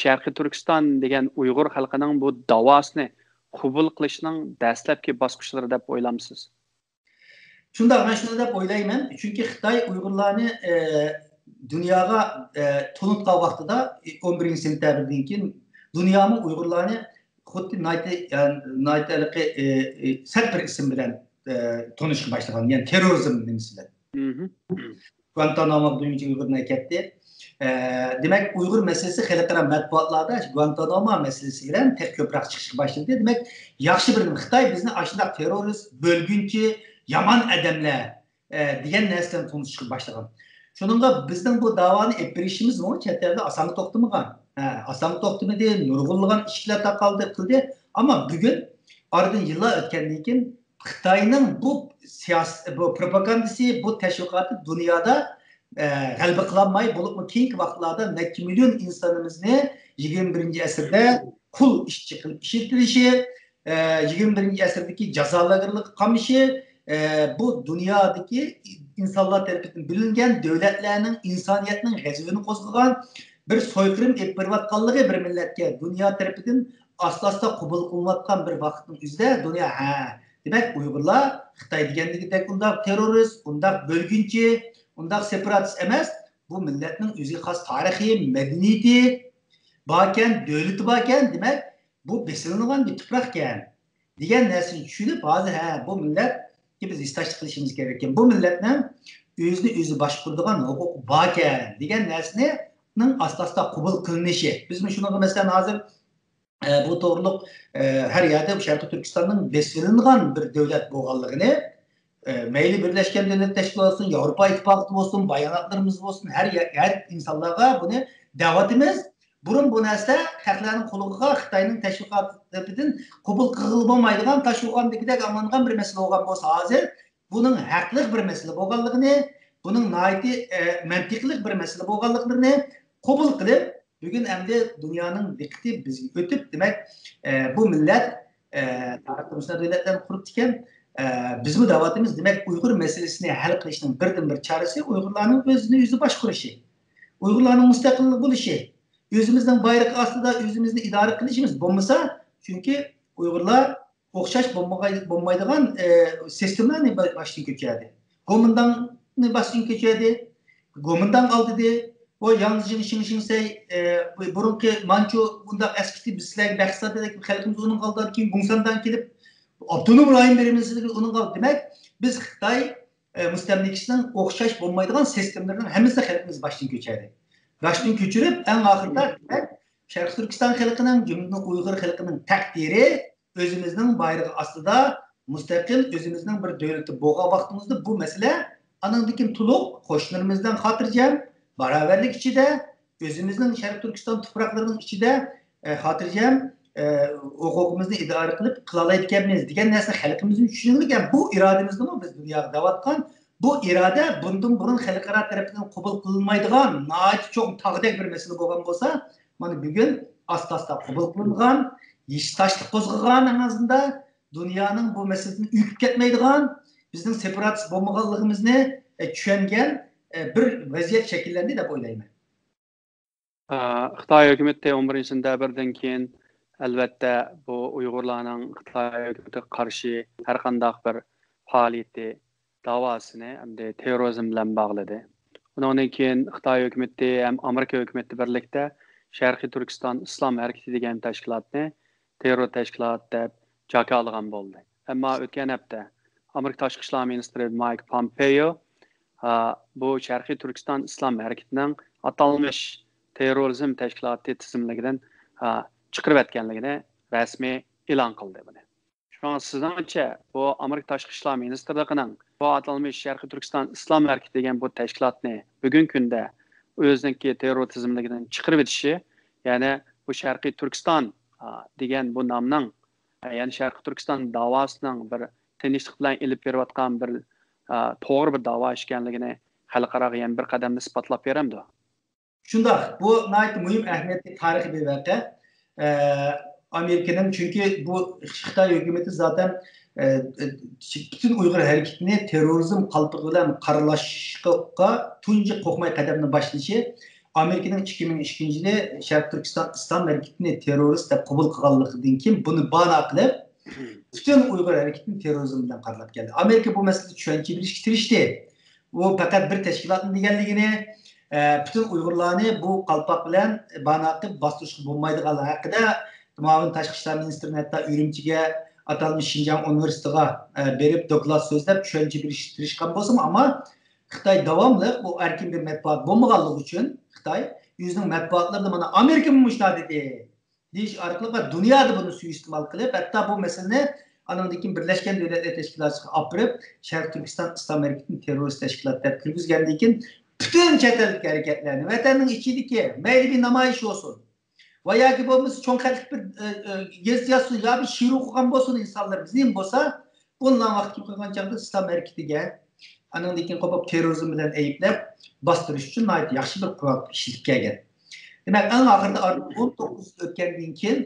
شەرقىي تۈركىستان دېگەن ئۇيغۇر خەلقىنىڭ بۇ داۋاسىنى قوبۇل قىلىشنىڭ دەسلەپكى باسقۇچلىرى دەپ ئويلامسىز؟ شۇنداق، مەن شۇنداق دەپ ئويلايمەن. چۈنكى خىتاي ئۇيغۇرلارنى، ئە، دۇنياغا، ئە، تونۇتقان ۋاقتىدا، ئون بىرىنچى سېنتەبىردىن كېيىن دۇنيامۇ ئۇيغۇرلارنى خۇددى نايتى، ئە، نايتى ھېلىقى، ئە، ئە، سەت بىر ئىسىم بىلەن، ئە، تونۇشقا باشلىغان، يەنى تېررورىزم نېمىسى بىلەن. گۇانتاناموغا دۇنيا ئۇيغۇرنى ئەكەتتى. ئە، دېمەك، ئۇيغۇر مەسىلىسى خەلقئارا مەتبۇئاتلاردا گۇانتانامو مەسىلىسى بىلەن تېخى كۆپرەك چىقىشقا باشلىدى. دېمەك، ياخشى بىر نېمە، خىتاي بىزنى ئاشۇنداق تېررورىست، بۆلگۈنچى، يامان ئادەملەر، ئە، دېگەن نەرسە بىلەن تونۇشۇشقا باشلىغان. شۇنىڭغا بىزنىڭ بۇ داۋانى ئېلىپ بېرىشىمىزمۇ چەت ئەلدە ئاسانغا توختىمىغان. ھە، ئاسانغا توختىمىدى، نۇرغۇنلىغان ئىشىكلەر تاقالدى، قىلدى. ئەمما بۈگۈن ئارىدىن يىللار ئۆتكەندىن كېيىن خىتاينىڭ بۇ سىياس-، بۇ پروپاگاندىسى، بۇ تەشۋىقاتى دۇنيادا، ئە، غەلىبە قىلالماي، بولۇپمۇ كېيىنكى ۋاقىتلاردا نەچچە مىليون ئىنسانىمىزنى يىگىرمە بىرىنچى ئەسىردە قۇل ئىشچى قىلىپ ئىشلىتىلىشى، ئە، يىگىرمە بىرىنچى ئەسىردىكى جازا لاگېرلىرىغا قامىشى، ئە، بۇ دۇنيادىكى ئىنسانلار تەرىپىدىن بىلىنگەن، دۆلەتلەرنىڭ، ئىنسانىيەتنىڭ غەزىپىنى قوزغىغان بىر سويقىرىم ئېلىپ بېرىۋاتقانلىقى بىر مىللەتكە دۇنيا تەرىپىدىن ئاستا-ئاستا قوبۇل قىلىنىۋاتقان بىر ۋاقىتنىڭ ئۆزىدە دۇنيا، ھە، دېمەك، ئۇيغۇرلار خىتاي دېگەندىكىدەك ئۇنداق تېررورىست، ئۇنداق بۆلگۈنچى، ئۇنداق سېپاراتىست ئەمەس. بۇ مىللەتنىڭ ئۆزىگە خاس تارىخى، مەدەنىيىتى باركەن، دۆلىتى باركەن، دېمەك، بۇ بېسىلىنغان بىر تۇپراقكەن دېگەن نەرسىنى چۈشىنىپ، ھازىر، ھە، بۇ مىللەتكە بىز ھېسداشلىق قىلىشىمىز كېرەككەن. بۇ مىللەتنىڭ ئۆزىنى ئۆزى باشقۇرىدىغان ھوقۇقى باركەن دېگەن نەرسىنىڭ ئاستا-ئاستا قوبۇل قىلىنىشى. بىزمۇ شۇنىڭغا، مەسىلەن، ھازىر، ئە، بۇ توغرۇلۇق، ئە، ھەر يەردە شەرقىي تۈركىستاننىڭ بېسىلىنغان بىر دۆلەت بولغانلىقىنى، ئە، مەيلى بىرلەشكەن دۆلەت تەشكىلاتى بولسۇن، ياۋروپا ئىتتىپاقى بولسۇن، باياناتلىرىمىز بولسۇن، ھەر يە-، ھەر ئىنسانلارغا بۇنى دەۋاتىمىز. بۇرۇن بۇ نەرسە خەقلەرنىڭ قۇلىقىغا خىتاينىڭ تەشۋىقاتى تەرىپىدىن قوبۇل قىلغىلى بولمايدىغان، تاشۋىقاندىكىدەك ئاڭلانغان بىر مەسىلە بولغان بولسا، ھازىر بۇنىڭ ھەقلىق بىر مەسىلە بولغانلىقىنى، بۇنىڭ ناھايىتى، ئە، مەنتىقلىق بىر مەسىلە بولغانلىقلىرىنى قوبۇل قىلىپ، بۈگۈن ئەمدى دۇنيانىڭ دىققىتى بىزگە ئۆتۈپ، دېمەك، ئە، بۇ مىللەت، ئە، تارىختا مۇشۇنداق دۆلەتلەرنى قۇرۇپتىكەن، ئە، بىزمۇ دەۋاتىمىز. دېمەك، ئۇيغۇر مەسىلىسىنى ھەل قىلىشنىڭ بىردىنبىر چارىسى ئۇيغۇرلارنىڭ ئۆزىنى ئۆزى باشقۇرۇشى، ئۇيغۇرلارنىڭ مۇستەقىل بولۇشى، ئۆزىمىزنىڭ بايرىقى ئاستىدا ئۆزىمىزنى ئىدارە قىلىشىمىز. بولمىسا، چۈنكى ئۇيغۇرلار ئوخشاش بولمىغاي-، بولمايدىغان، ئە، سىستېمىلارنى با-، باشتىن كۆچۈردى. گومىنداڭنى باشتىن كۆچۈردى. گومىنداڭ ئالدىدى. ئۇ ياڭ جىڭ شىڭ شىڭ سەي، ئە، بۇ بۇرۇنقى مانچۇ بۇنداق ئەسكىتى بىز سىلەرگە بەخت ساتىدەك خەلقىمىز ئۇنىڭ ئالدىدا كېيىن گۇڭسانداڭ كېلىپ ئاپتونوم رايون بېرىمىز سىلەرگە ئۇنىڭغا. دېمەك، بىز خىتاي، ئە، مۇستەملىكىچىسىنىڭ ئوخشاش بولمايدىغان سىستېمىلىرىنىڭ ھەممىسىنى خەلقىمىز باشتىن كۆچۈردى. باشتىن كۆچۈرۈپ، ئەڭ ئاخىرىدا، دېمەك، شەرقىي تۈركىستان خەلقىنىڭ، جۈملىدىن ئۇيغۇر خەلقىنىڭ تەقدىرى ئۆزىمىزنىڭ بايرىقى ئاستىدا مۇستەقىل ئۆزىمىزنىڭ بىر دۆلىتى بولغان ۋاقتىمىزدا بۇ مەسىلە ئانىڭدىن كېيىن تولۇق قوشنىلىرىمىز بىلەن خاتىرجەم، باراۋەرلىك ئىچىدە، ئۆزىمىزنىڭ شەرقىي تۈركىستان تۇپراقلىرىنىڭ ئىچىدە، ئە، خاتىرجەم، ئە، ھوقۇقىمىزنى ئىدارە قىلىپ قىلالايدىكەنمىز دېگەن نەرسە خەلقىمىزنىڭ چۈشىنىگە، بۇ ئىرادىمىزنىمۇ بىز دۇنياغا دەۋاتقان. بۇ ئىرادە بۇندىن بۇرۇن خەلقئارا تەرىپىدىن قوبۇل قىلىنمايدىغان ناھايىتى چوڭ تاغدەك بىر مەسىلە بولغان بولسا، مانا بۈگۈن ئاستا-ئاستا قوبۇل قىلىنغان، ھېچ تاشلىق قوزغىغان، ئەڭ ئازىندا دۇنيانىڭ بۇ مەسىلىدىن ئۆكۈپ كەتمەيدىغان، بىزنىڭ سېپاراتىست بولمىغانلىقىمىزنى، ئە، چۈشەنگەن، ئە، بىر ۋەزىيەت شەكىللەندى دەپ ئويلايمەن. ئە، خىتاي ھۆكۈمىتى ئون بىرىنچى سېنتەبىردىن كېيىن، ئەلۋەتتە، بۇ ئۇيغۇرلارنىڭ خىتاي ھۆكۈمىتىگە قارشى ھەر قانداق بىر پائالىيىتى، داۋاسىنى ئەمدى تېررورىزم بىلەن باغلىدى. ئۇنىڭدىن كېيىن خىتاي ھۆكۈمىتى ھەم ئامېرىكا ھۆكۈمىتى بىرلىكتە شەرقىي تۈركىستان ئىسلام ھەرىكىتى دېگەن تەشكىلاتنى تېررور تەشكىلات دەپ جاكارلىغان بولدى. ئەمما ئۆتكەن ھەپتە ئامېرىكا تاشقى ئىشلار مىنىستىرى مايك پومپېيو، ئا، بۇ شەرقىي تۈركىستان ئىسلام ھەرىكىتىنىڭ ئاتالمىش تېررورىزم تەشكىلاتى تىزىملىكىدىن، ئا، چىقىرىۋەتكەنلىكىنى رەسمىي ئېلان قىلدى بۇنى. شۇڭا سىزنىڭچە بۇ ئامېرىكا تاشقى ئىشلار مىنىستىرلىقىنىڭ بۇ ئاتالمىش شەرقىي تۈركىستان ئىسلام ھەرىكىتى دېگەن بۇ تەشكىلاتنى بۈگۈنكى كۈندە ئۆزىنىڭكى تېررور تىزىملىكىدىن چىقىرىۋېتىشى، يەنى بۇ شەرقىي تۈركىستان، ئا، دېگەن بۇ نامنىڭ، ئا، يەنى شەرقىي تۈركىستان داۋاسىنىڭ بىر تىنچلىق بىلەن ئېلىپ بېرىۋاتقان بىر، ئا، توغرا بىر داۋا ئىكەنلىكىنى خەلقئاراغا يەنە بىر قەدەمدە ئىسپاتلاپ بېرەمدۇ؟ شۇنداق، بۇ ناھايىتى مۇھىم ئەھمىيەتلىك تارىخىي بىر ۋەقە. ئە، ئامېرىكىنىڭ، چۈنكى بۇ خىتاي ھۆكۈمىتى زاتەن، ئە، ئە، پۈتۈن ئۇيغۇر ھەرىكىتىنى تېررورىزم قالپىقى بىلەن قارىلاشقا تۇنجى قورقماي قەدەمنى باشلىشى، ئامېرىكىنىڭ ئىككى مىڭ ئىككىنچى يىلى شەرقىي تۈركىستان ئىسلام ھەرىكىتىنى تېررورىست دەپ قوبۇل قىلغانلىقىدىن كېيىن، بۇنى بانا قىلىپ، پۈتۈن ئۇيغۇر ھەرىكىتىنى تېررورىزم بىلەن قارىلاپ كەلدى. ئامېرىكا بۇ مەسىلىدە چۈشەنچە بېرىشكە تىرىشتى. ئۇ پەقەت بىر تەشكىلاتنى دېگەنلىكىنى، ئە، پۈتۈن ئۇيغۇرلارنى بۇ قالپاق بىلەن بانا قىلىپ باستۇرۇشقا بولمايدىغانلىقى ھەققىدە مۇئاۋىن تاشقى ئىشلار مىنىستىرىنى ھەتتا ئۈرۈمچىگە ئاتالمىش شىنجاڭ ئۇنىۋېرسىتېتىغا، ئە، بېرىپ دوكلات سۆزلەپ چۈشەنچە بېرىشكە تىرىشقان بولسىمۇ، ئەمما خىتاي داۋاملىق بۇ ئەركىن بىر مەتبۇئات بولمىغانلىقى ئۈچۈن خىتاي ئۆزىنىڭ مەتبۇئاتلىرىدا مانا ئامېرىكىمۇ مۇشۇنداق دېدى دېيىش ئارقىلىق ۋە دۇنيادا بۇنى سۇيىئىستېمال قىلىپ، ھەتتا بۇ مەسىلىنى ئانىڭدىن كېيىن بىرلەشكەن دۆلەتلەر تەشكىلاتىغا ئاپىرىپ، شەرقىي تۈركىستان ئىسلام ھەرىكىتىنى تېررورىست تەشكىلات دەپ كىرگۈزگەندىن كېيىن، پۈتۈن چەت ئەلدىكى ھەرىكەتلەرنى، ۋەتەننىڭ ئىچىدىكى مەيلى بىر نامايىش بولسۇن، ۋە ياكى بولمىسا چوڭ خەتلىك بىر، ئە، ئە، گېزىت يازسۇن، يا بىر شېئىر ئوقۇغان بولسۇن ئىنسانلىرىمىز، نېمە بولسا، بۇنداق ۋاقىت كېلىپ قالغان چاغدا ئىسلام ھەرىكىتىگە، ئانىڭدىن كېيىن قوپۇپ تېررورىزم بىلەن ئەيىبلەپ، باستۇرۇش ئۈچۈن ناھايىتى ياخشى بىر قورال ئىشلىتىپ كەلگەن. دېمەك، ئەڭ ئاخىرىدا ئارىدىن ئون توققۇز يىل ئۆتكەندىن كېيىن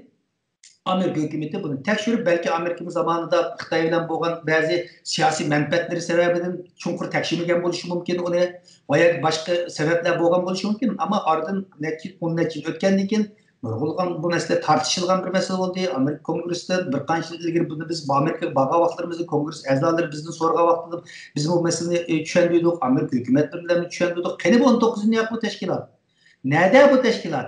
ئامېرىكا ھۆكۈمىتى بۇنى تەكشۈرۈپ، بەلكى ئامېرىكىمۇ زامانىدا خىتاي بىلەن بولغان بەزى سىياسىي مەنپەئەتلىرى سەۋەبىدىن چوڭقۇر تەكشۈرمىگەن بولۇشى مۇمكىن ئۇنى، ۋە ياكى باشقا سەۋەبلەر بولغان بولۇشى مۇمكىن. ئەمما ئارىدىن نەچچە يىل، ئون نەچچە يىل ئۆتكەندىن كېيىن نۇرغۇنلىغان بۇ مەسىلە تارتىشىلغان بىر مەسىلە بولدى. ئامېرىكا كونگرېسسىدا بىر قانچە يىل ئىلگىرى بۇنى بىز ئامېرىكىغا بارغان ۋاقىتلىرىمىزدا كونگرېس ئەزالىرى بىزدىن سورىغان ۋاقتىدا بىز بۇ مەسىلىنى، ئە، چۈشەندۈردۇق. ئامېرىكا ھۆكۈمەت بىلەن چۈشەندۈردۇق. قېنى بۇ ئون توققۇز يىل ياق بۇ تەشكىلات؟ نەدە بۇ تەشكىلات؟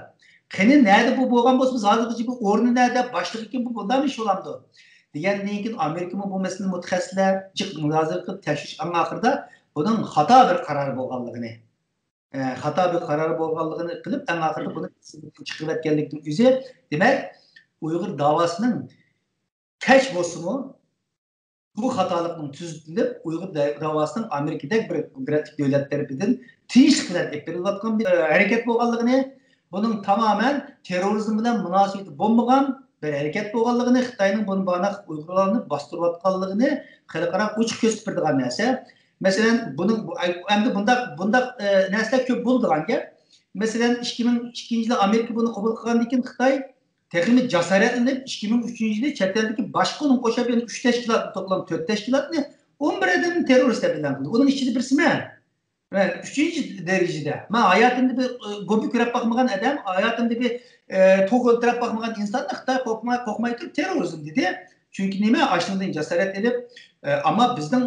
قېنى نەدە بۇ بولغان بولسا، بىز ھازىرغىچە بۇ ئورنى نەدە، باشلىقى كىم، بۇ بۇنداق ئىش بولامدۇ؟ دېگەندىن كېيىن ئامېرىكىمۇ بۇ مەسىلىنى مۇتەخەسسىسلەر جىق مۇنازىرە قىلىپ تەكشۈرۈش، ئەڭ ئاخىرىدا بۇنىڭ خاتا بىر قارار بولغانلىقىنى، ئە، خاتا بىر قارار بولغانلىقىنى قىلىپ، ئەڭ ئاخىرىدا بۇنى چىقىرىۋەتكەنلىكنىڭ ئۆزى، دېمەك، ئۇيغۇر داۋاسىنىڭ كەچ بولسىمۇ، بۇ خاتالىقنىڭ تۈزىتىلىپ، ئۇيغۇر دە-، داۋاسىنىڭ ئامېرىكىدەك بىر قۇدرەتلىك دۆلەت تەرىپىدىن تىنچلىق بىلەن ئېلىپ بېرىلىۋاتقان بىر، ئە، ھەرىكەت بولغانلىقىنى، بۇنىڭ تامامەن تېررورىزم بىلەن مۇناسىۋىتى بولمىغان بىر ھەرىكەت بولغانلىقىنى، خىتاينىڭ بۇنى باناق ئۇيغۇرلارنى باستۇرۇۋاتقانلىقىنى خەلقئارا ئوچۇق كۆرسىتىپ بېرىدىغان نەرسە. مەسىلەن، بۇنىڭ، بۇ، ئەمدى بۇنداق، بۇنداق، ئە، نەرسىلەر كۆپ بولىدىغان گەپ. مەسىلەن، ئىككى مىڭ ئىككىنچى يىلى ئامېرىكا بۇنى قوبۇل قىلغاندىن كېيىن خىتاي تېخىمۇ جاسارەتلىنىپ، ئىككى مىڭ ئۈچىنچى يىلى چەت ئەلدىكى باشقا ئۇنىڭغا ئوخشاپ يەنە ئۈچ تەشكىلاتنى توپلام، تۆت تەشكىلاتنى، ئون بىر ئادەمنى تېررورىست دەپ ئېلان قىلدى. ئۇنىڭ ئىچىدە بىرسى مەن. مەن ئۈچىنچى دەرىجىدە. مەن ھاياتىمدا بىر، ئى، بومبا كۆرۈپ باقمىغان ئادەم، ھاياتىمدا بىر، ئى، توخۇ ئۆلتۈرۈپ باقمىغان ئىنساننى خىتاي قورقماي، قورقماي تۇرۇپ تېررورىزم دېدى. چۈنكى نېمە؟ ئاشۇنىڭدىن جاسارەت ئېلىپ، ئى، ئەمما بىزنىڭ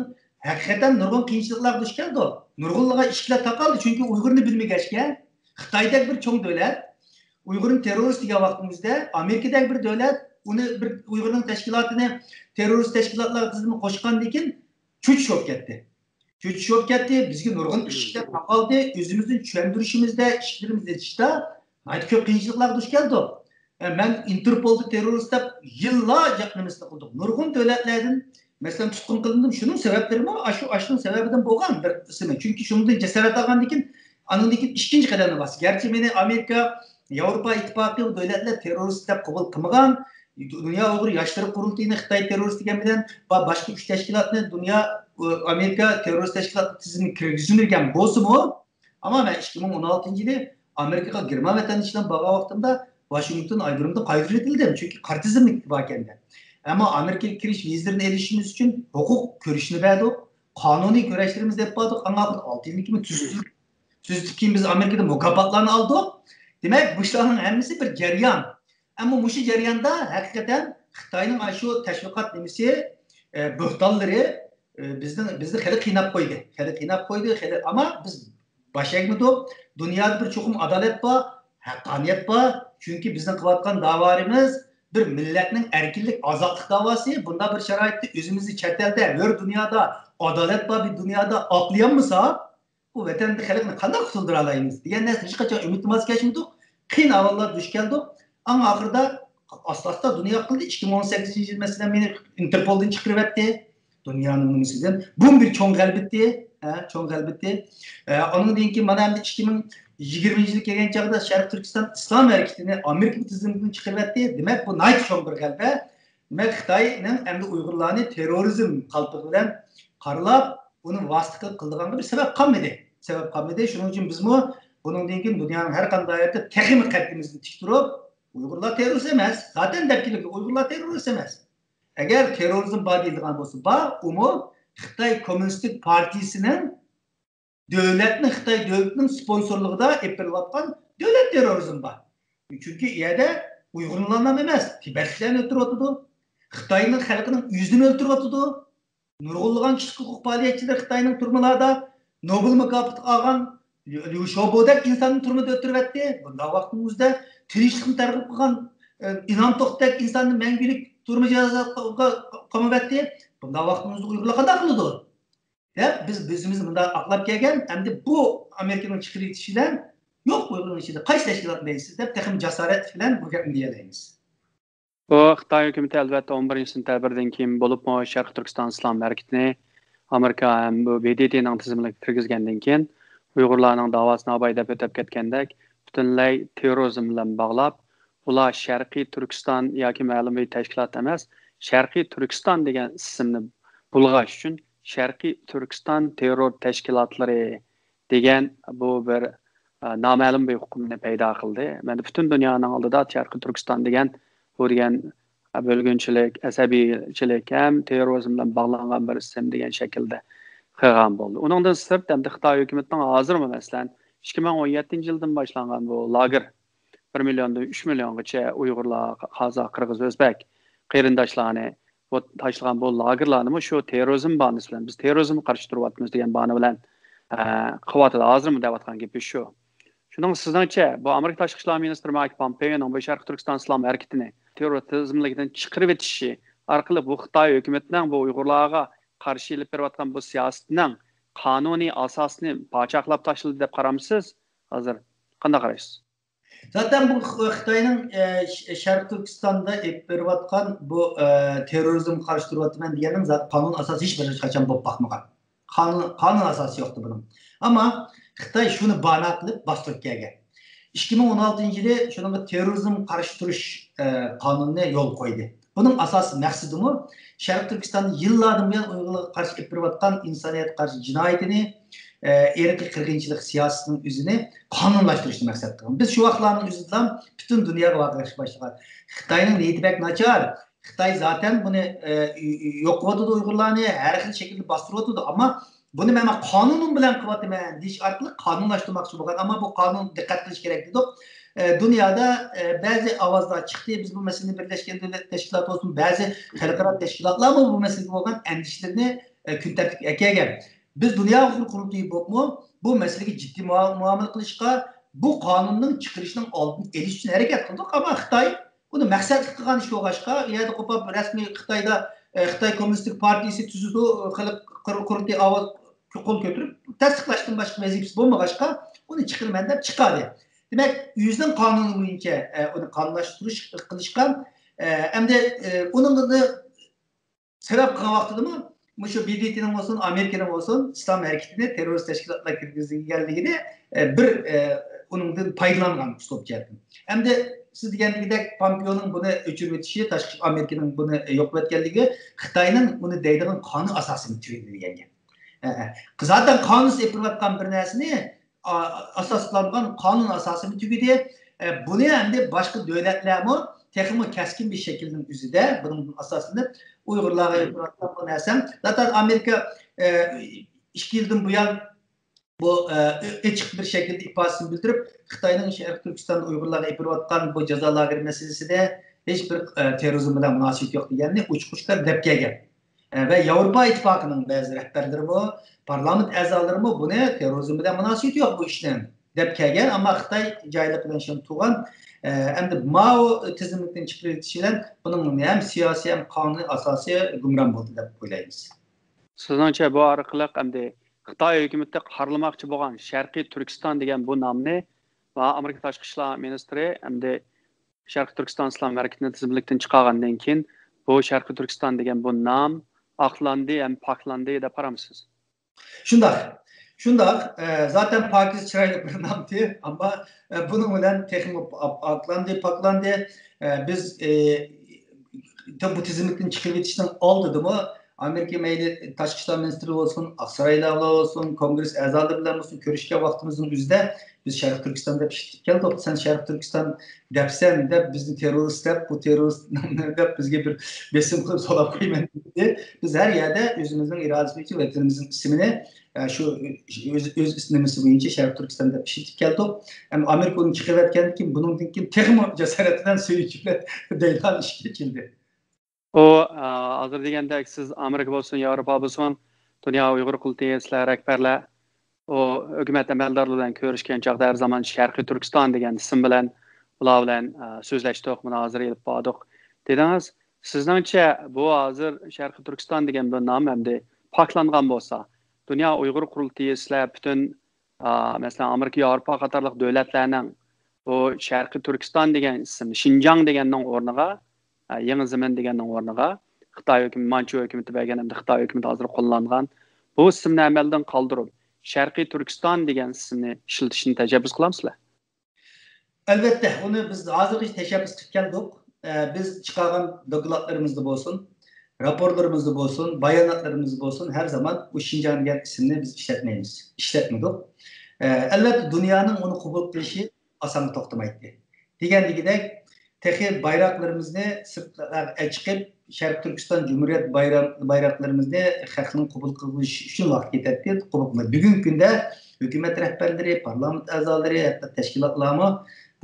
ھەقىقەتەن نۇرغۇن قىيىنچىلىقلارغا دۇچ كەلدۇق. نۇرغۇنلىغان ئىشىكلەر تاقالدى، چۈنكى ئۇيغۇرنى بىلمىگەچكە. خىتايدەك بىر چوڭ دۆلەت، ئۇيغۇرنى تېررورىست دېگەن ۋاقتىمىزدا، ئامېرىكىدەك بىر دۆلەت، ئۇنى بىر ئۇيغۇرنىڭ تەشكىلاتىنى تېررورىست تەشكىلاتلار تىزىمىگە قوشقاندىن كېيىن چۆچۈش بولۇپ كەتتى. چۆچۈش بولۇپ كەتتى، بىزگە نۇرغۇن ئىشىكلەر تاقالدى، ئۆزىمىزنى چۈشەندۈرۈشىمىزدە، ئىشىكلىرىمىزنى ئېچىشتا ناھايىتى كۆپ قىيىنچىلىقلارغا دۇچ كەلدۇق. ئە، مەن ئىنتېرپولدا تېررورىست دەپ يىللار جىق نېمىسىنى قىلدۇق. نۇرغۇن دۆلەتلەردىن مەسىلەن، تۇتقۇن قىلىندىم. شۇنىڭ سەۋەبلىرىمۇ ئاشۇ، ئاشۇنىڭ سەۋەبىدىن بولغان بىر قىسمى. چۈنكى شۇنىڭدىن جاسارەت ئالغاندىن كېيىن، ئاندىن كېيىن ئىككىنچى قەدەمنى باستى. گەرچە مېنى ئامېرىكا، ياۋروپا ئىتتىپاقى ۋە دۆلەتلەر تېررورىست دەپ قوبۇل قىلمىغان، دۇنيا ئۇيغۇر ياشلىرى قۇرۇلتىيىنى خىتاي تېررورىست دېگەن بىلەن، با-، باشقا ئۈچ تەشكىلاتنى دۇنيا، ئامېرىكا تېررورىست تەشكىلاتى تىزىمىگە كىرگۈزمىگەن بولسىمۇ، ئەمما مەن ئىككى مىڭ ئون ئالتىنچى يىلى ئامېرىكىغا گېرمان ۋەتەندىشى بىلەن بارغان ۋاقتىمدا ۋاشىنگتون ئايرودرومدا قايتۇرۇۋېتىلدىم، چۈنكى قارا تىزىملىكتە باركەن دەپ. ئەمما ئامېرىكىغا كىرىش ۋىزىلىرىنى ئېلىشىمىز ئۈچۈن ھوقۇق كۈرىشىنى بەردۇق، قانۇنىي كۈرەشلىرىمىزنى ئېلىپ باردۇق. ئاڭا ئالتە يىلدىن كېيىن تۈزۈلدى. تۈزۈلدى كېيىن بىز ئامېرىكىدىن مۇكاپاتلارنى ئالدۇق. دېمەك، بۇ ئىشلارنىڭ ھەممىسى بىر جەريان. ئەمما مۇشۇ جەرياندا ھەقىقەتەن خىتاينىڭ ئاشۇ تەشۋىقات نېمىسى، ئە، بۆھتانلىرى، ئە، بىزنىڭ، بىزنى خېلى قىيناپ قويدى. خېلى قىيناپ قويدى، خېلى، ئەمما بىز باش ئەگمىدۇق. دۇنيادا بىر چوقۇم ئادالەت بار، ھەققانىيەت بار. چۈنكى بىزنىڭ قىلىۋاتقان داۋالىرىمىز بىر مىللەتنىڭ ئەركىنلىك، ئازادلىق داۋاسى. بۇنداق بىر شارائىتتا ئۆزىمىزنى چەت ئەلدە، ھۆر دۇنيادا، ئادالەت بار بىر دۇنيادا ئاقلىيالمىساق، بۇ ۋەتەندىكى خەلقنى قانداق قۇتۇلدۇرالايمىز دېگەن نەرسىگە ھېچقاچان ئۈمىدىمىز كەچمىدۇق. قىيىن ئەھۋاللارغا دۇچ كەلدۇق. ئەڭ ئاخىرىدا ئاستا-ئاستا دۇنيا قىلدى. ئىككى مىڭ ئون سەككىزىنچى يىل، مەسىلەن، مېنى ئىنتېرپولدىن چىقىرىۋەتتى. دۇنيانىڭ نېمىسىدىن. بۇمۇ بىر چوڭ غەلىبىتى. ھە، چوڭ غەلىبىتى. ئە، ئۇنىڭدىن كېيىن مانا ئەمدى ئىككى مىڭ يىگىرمىنچى يىلى كەلگەن چاغدا شەرقىي تۈركىستان ئىسلام ھەرىكىتىنى ئامېرىكا تىزىمىدىن چىقىرىۋەتتى. دېمەك، بۇ ناھايىتى چوڭ بىر غەلىبە. دېمەك، خىتاينىڭ ئەمدى ئۇيغۇرلارنى تېررورىزم قالپىقى بىلەن قارىلاپ، ئۇنى ۋاسىتە قىلىپ قىلىدىغانغا بىر سەۋەب قالمىدى. سەۋەب قالمىدى. شۇنىڭ ئۈچۈن بىزمۇ بۇنىڭدىن كېيىن دۇنيانىڭ ھەر قانداق يېرىدە تېخىمۇ قەددىمىزنى تىك تۇرۇپ، ئۇيغۇرلار تېررورىست ئەمەس. زاتەن دەپ كېلىدۇ، ئۇيغۇرلار تېررورىست ئەمەس. ئەگەر تېررورىزم بار دېيىلىدىغان بولسا، بار، ئۇمۇ خىتاي كوممۇنىستىك پارتىيىسىنىڭ دۆلەتنىڭ، خىتاي دۆلىتىنىڭ سپونسورلۇقىدا ئېلىپ بېرىلىۋاتقان دۆلەت تېررورىزمى بار. چۈنكى ئۇ يەردە ئۇيغۇرلارنىلا ئەمەس، تىبەتلىكلەرنى ئۆلتۈرۈۋاتىدۇ. خىتاينىڭ خەلقىنىڭ يۈزىنى ئۆلتۈرۈۋاتىدۇ. نۇرغۇنلىغان كىشىلىك ھوقۇق پائالىيەتچىلىرى خىتاينىڭ تۈرمىلاردا، نوبېل مۇكاپاتىنى ئالغان ليۇ شياۋبودەك ئىنساننى تۈرمىدە ئۆلتۈرۈۋەتتى. بۇنداق ۋاقتىنىڭ ئۆزىدە تىنچلىقنى تەرغىب قىلغان، ئە، ئىنام توختىدەك ئىنساننى مەڭگۈلۈك تۈرمە جازاسىغا قامىۋەتتى. بۇنداق ۋاقتىنىڭ ئۆزىدە ئۇيغۇرلار قانداق قىلىدۇ؟ دەپ بىز ئۆزىمىزنى مۇنداق ئاقلاپ كەلگەن. ئەمدى بۇ ئامېرىكىنىڭ چىقىرىۋېتىشى بىلەن، يوق، ئۇيغۇرنىڭ ئىچىدە قايسى تەشكىلات دەيسىز دەپ تېخىمۇ جاسارەتلىك بىلەن بۇ گەپنى دېيەلەيمىز. بۇ خىتاي ھۆكۈمىتى، ئەلۋەتتە، ئون بىرىنچى سېنتەبىردىن كېيىن، بولۇپمۇ شەرقىي تۈركىستان ئىسلام ھەرىكىتىنى ئامېرىكا ھەم بۇ ب د ت نىڭ تىزىملىكىگە كىرگۈزگەندىن كېيىن، ئۇيغۇرلارنىڭ داۋاسىنى ئاباي دەپ ئۆتۈپ كەتكەندەك، پۈتۈنلەي تېررورىزم بىلەن باغلاپ، ئۇلار شەرقىي تۈركىستان ياكى مەلۇم بىر تەشكىلات ئەمەس، شەرقىي تۈركىستان دېگەن ئىسىمنى بۇلغاش ئۈچۈن شەرقىي تۈركىستان تېررور تەشكىلاتلىرى دېگەن بۇ بىر، ئە، نامەلۇم بىر ئۇقۇمنى پەيدا قىلدى. مەندە پۈتۈن دۇنيانىڭ ئالدىدا شەرقىي تۈركىستان دېگەن، بۇ دېگەن، ئە، بۆلگۈنچىلىك، ئەسەبىيچىلىك ھەم تېررورىزم بىلەن باغلانغان بىر ئىسىم دېگەن شەكىلدە قىلغان بولدى. ئۇنىڭدىن سىرت، ئەمدى خىتاي ھۆكۈمىتىنىڭ ھازىرمۇ، مەسىلەن، ئىككى مىڭ ئون يەتتىنچى يىلدىن باشلانغان بۇ لاگېر، بىر مىليوندىن ئۈچ مىليونغىچە ئۇيغۇرلار، قازاق، قىرغىز، ئۆزبەك قېرىنداشلارنى بۇ تاشلىغان بۇ لاگېرلارنىمۇ شۇ تېررورىزم باھانىسى بىلەن، بىز تېررورىزمغا قارشى تۇرۇۋاتىمىز دېگەن باھانە بىلەن، ئە، قىلىۋاتىدۇ. ھازىرمۇ دەۋاتقان گېپى شۇ. شۇنىڭ سىزنىڭچە، بۇ ئامېرىكا تاشقى ئىشلار مىنىستىرى مايك پومپېيونىڭ بۇ شەرقىي تۈركىستان ئىسلام ھەرىكىتىنى تېررور تىزىملىكىدىن چىقىرىۋېتىشى ئارقىلىق بۇ خىتاي ھۆكۈمىتىنىڭ بۇ ئۇيغۇرلارغا قارشى ئېلىپ بېرىۋاتقان بۇ سىياسىتىنىڭ قانۇنىي ئاساسىنى پاچاقلاپ تاشلىدى دەپ قارامسىز؟ ھازىر قانداق قارايسىز؟ زاتەن بۇ خىتاينىڭ، ئە، ش-، شەرقىي تۈركىستاندا ئېلىپ بېرىۋاتقان بۇ، ئە، تېررورىزمغا قارشى تۇرۇۋاتىمەن دېگەننىڭ زات-، قانۇن ئاساسى ھېچ بىر قاچان بولۇپ باقمىغان. قانۇن، قانۇن ئاساسى يوقتى بۇنىڭ. ئەمما خىتاي شۇنى بانا قىلىپ باستۇرۇپ كەلگەن. ئىككى مىڭ ئون ئالتىنچى يىلى شۇنىڭغا تېررورىزمغا قارشى تۇرۇش، ئە، قانۇنىنى يولغا قويدى. بۇنىڭ ئاساسىي مەقسىتىمۇ شەرقىي تۈركىستاندا يىللاردىن بۇيان ئۇيغۇرلارغا قارشى ئېلىپ بېرىۋاتقان ئىنسانىيەتكە قارشى جىنايىتىنى، ئە، ئىرقىي قىرغىنچىلىق سىياسىتىنىڭ ئۆزىنى قانۇنلاشتۇرۇشنى مەقسەت قىلغان. بىز شۇ ۋاقىتلارنىڭ ئۆزىدىلا پۈتۈن دۇنياغا ۋارقىراشقا باشلىغان. خىتاينىڭ نىيىتى بەك ناچار. خىتاي زاتەن بۇنى، ئە، يوق قىلىۋاتىدۇ ئۇيغۇرلارنى، ھەر خىل شەكىلدە باستۇرۇۋاتىدۇ. ئەمما بۇنى مەن، مەن قانۇنۇم بىلەن قىلىۋاتىمەن دېيىش ئارقىلىق قانۇنلاشتۇرماقچى بولغان. ئەمما بۇ قانۇن، دىققەت قىلىش كېرەك دېدۇق. ئە، دۇنيادا، ئە، بەزى ئاۋازلار چىقتى. بىز بۇ مەسىلىنى، بىرلەشكەن دۆلەت تەشكىلاتى بولسۇن، بەزى خەلقئارا تەشكىلاتلارمۇ بۇ مەسىلىگە بولغان ئەندىشىلىرىنى، ئە، كۈن تەرتىپكە ئەكەلگەن. بىز دۇنيا ئۇيغۇر قۇرۇلتىيى بولۇپمۇ بۇ مەسىلىگە جىددىي مۇئا-، مۇئامىلە قىلىشقا، بۇ قانۇننىڭ چىقىرىشنىڭ ئالدىنى ئېلىش ئۈچۈن ھەرىكەت قىلدۇق. ئەمما خىتاي ئۇنى مەقسەتلىك قىلغان ئىش بولغاچقا، ئۇ يەردە قوپاپ رەسمىي خىتايدا، ئە، خىتاي كوممۇنىستىك پارتىيىسى تۈزىدۇ، خەلق قۇر-، قۇرۇلتىيى ئاۋاز قول كۆتۈرۈپ تەستىقلاشتىن باشقا ۋەزىپىسى بولمىغاچقا، ئۇنى چىقىرىمەن دەپ چىقاردى. دېمەك، ئۆزىنىڭ قانۇنى بويىچە، ئە، ئۇنى قانۇنلاشتۇرۇش قىلىشقا، ئە، ئەمدى، ئە، ئۇنىڭ سەۋەب قىلغان ۋاقتىدىمۇ مۇشۇ ب د ت نىڭ بولسۇن، ئامېرىكىنىڭ بولسۇن، ئىسلام ھەرىكىتىنى تېررورىست تەشكىلاتلار كىرگۈزگەنلىكىنى، ئە، بىر، ئە، ئۇنىڭدىن پايدىلانغان ئۇسلۇب جەھەتتىن. ئەمدى سىز دېگەندىكىدەك پامپېئونىڭ بۇنى ئۆچۈرۈۋېتىشى، تاشقى ئامېرىكىنىڭ بۇنى يوقىۋەتكەنلىكى خىتاينىڭ ئۇنى دەيدىغان قانۇن ئاساسىنى تۈگىدى دېگەن گەپ. ئە، ئە. زاتەن قانۇنسىز ئېلىپ بېرىۋاتقان بىر نەرسىنى ئا-، ئاساسلانغان قانۇن ئاساسىمۇ تۈگىدى. ئە، بۇنى ئەمدى باشقا دۆلەتلەرمۇ تېخىمۇ كەسكىن بىر شەكىلنىڭ ئۆزىدە بۇنىڭدىن ئاساسلىنىپ ئۇيغۇرلارغا ئېلىپ بېرىۋاتقان بۇ نەرسە. زاتەن ئامېرىكا، ئە، ئىككى يىلدىن بۇيان بۇ، ئە، ئېچىق بىر شەكىلدە ئىپادىسىنى بىلدۈرۈپ، خىتاينىڭ شەرقىي تۈركىستاندا ئۇيغۇرلارغا ئېلىپ بېرىۋاتقان بۇ جازا لاگېرى مەسىلىسىدە ھېچ بىر، ئە، تېررورىزم بىلەن مۇناسىۋىتى يوق دېگەننى ئوچۇق-ئوچۇق دەپ كەلگەن. ئە، ۋە ياۋروپا ئىتتىپاقىنىڭ بەزى رەھبەرلىرىمۇ، پارلامېنت ئەزالىرىمۇ بۇنى تېررورىزم بىلەن مۇناسىۋىتى يوق بۇ ئىشنىڭ دەپ كەلگەن، ئەمما خىتاي جاھىللىق بىلەن شۇنى تۇغان. ئە، ئەمدى ماۋۇ تىزىملىكتىن چىقىرىۋېتىش بىلەن بۇنىڭ ھەم سىياسىي، ھەم قانۇنىي ئاساسى گۇمران بولدى دەپ ئويلايمىز. سىزنىڭچە بۇ ئارقىلىق ئەمدى خىتاي ھۆكۈمىتى قارىلىماقچى بولغان شەرقىي تۈركىستان دېگەن بۇ نامنى ۋە ئامېرىكا تاشقى ئىشلار مىنىستىرى ئەمدى شەرقىي تۈركىستان ئىسلام ھەرىكىتىنى تىزىملىكتىن چىقارغاندىن كېيىن، بۇ شەرقىي تۈركىستان دېگەن بۇ نام ئاقلاندى ھەم پاكلاندى دەپ قارامسىز؟ شۇنداق. شۇنداق. ئە، زاتەن پاكىز، چىرايلىق بىر نامتى. ئەمما، ئە، بۇنىڭ بىلەن تېخىمۇ پا-، پاكلاندى، پاكلاندى. ئە، بىز، ئە، بۇ تىزىملىكتىن چىقىرىۋېتىشنىڭ ئالدىدىمۇ ئامېرىكا مەيلى تاشقى ئىشلار مىنىستىرى بولسۇن، ئاقسارايلار بىلەن بولسۇن، كونگرېس ئەزالىرى بىلەن بولسۇن، كۆرۈشكەن ۋاقتىمىزنىڭ ئۆزىدە بىز شەرقىي تۈركىستان دەپ ئىشلىتىپ كەلدۇق. سەن شەرقىي تۈركىستان دەپسەن دەپ، بىزنى تېررورىست دەپ، بۇ تېررورىست دەپ بىزگە بىر بېسىم قىلىپ سولاپ قويىمەن دېدى. بىز ھەر يەردە ئۆزىمىزنىڭ ئىرادىسى بويىچە ۋەتىنىمىزنىڭ ئىسمىنى، ئە، شۇ ئۆز، ئۆز نېمىسى بويىچە شەرقىي تۈركىستان دەپ ئىشلىتىپ كەلدۇق. ئەمما ئامېرىكا ئۇنى چىقىرىۋەتكەندىن كېيىن، بۇنىڭدىن كېيىن تېخىمۇ جاسارەت بىلەن، سۆيۈنچ بىلەن دەيدىغان ئىشكە كېلدى. ئۇ، ئە، ھازىر دېگەندەك، سىز ئامېرىكا بولسۇن، ياۋروپا بولسۇن، دۇنيا ئۇيغۇر قۇرۇلتىيى، سىلەر رەھبەرلەر ئۇ ھۆكۈمەت ئەمەلدارلىرى بىلەن كۆرۈشكەن چاغدا ھەر زامان شەرقىي تۈركىستان دېگەن ئىسىم بىلەن ئۇلار بىلەن، ئە، سۆزلەشتۇق، مۇنازىرە ئېلىپ باردۇق دېدىڭىز. سىزنىڭچە بۇ ھازىر شەرقىي تۈركىستان دېگەن بۇ نام ئەمدى پاكلانغان بولسا، دۇنيا ئۇيغۇر قۇرۇلتىيى، سىلەر پۈتۈن، ئا، مەسىلەن، ئامېرىكا، ياۋروپا قاتارلىق دۆلەتلەرنىڭ بۇ شەرقىي تۈركىستان دېگەن ئىسىمنى شىنجاڭ دېگەننىڭ ئورنىغا، ئا، يېڭى زېمىن دېگەننىڭ ئورنىغا خىتاي ھۆكۈمىتى، مانچۇ ھۆكۈمىتى بەرگەن ھەمدە خىتاي ھۆكۈمىتى ھازىر قوللانغان بۇ ئىسىمنى ئەمەلدىن قالدۇرۇپ، شەرقىي تۈركىستان دېگەن ئىسىمنى ئىشلىتىشنى تەشەببۇس قىلامسىلەر؟ ئەلۋەتتە، ئۇنى بىز ھازىرغىچە تەشەببۇس قىلىپ كەلدۇق. ئە، بىز چىقارغان دوكلاتلىرىمىزدا بولسۇن، راپورلىرىمىزدا بولسۇن، باياناتلىرىمىزدا بولسۇن، ھەر زامان بۇ شىنجاڭ دېگەن ئىسىمنى بىز ئىشلەتمەيمىز، ئىشلەتمىدۇق. ئە، ئەلۋەتتە، دۇنيانىڭ ئۇنى قوبۇل قىلىشى ئاسانغا توختىمايتتى. دېگەندىكىدەك، تېخى بايراقلىرىمىزنى سىرتقا چىقىپ، شەرقىي تۈركىستان جۇمھۇرىيەت بايرام-، بايراقلىرىمىزنى خەقنىڭ قوبۇل قىلىشى ئۈچۈن ۋاقىت كېتەتتى، قوبۇل قىلمىدى. بۈگۈنكى كۈندە ھۆكۈمەت رەھبەرلىرى، پارلامېنت ئەزالىرى، ھەتتا تەشكىلاتلارمۇ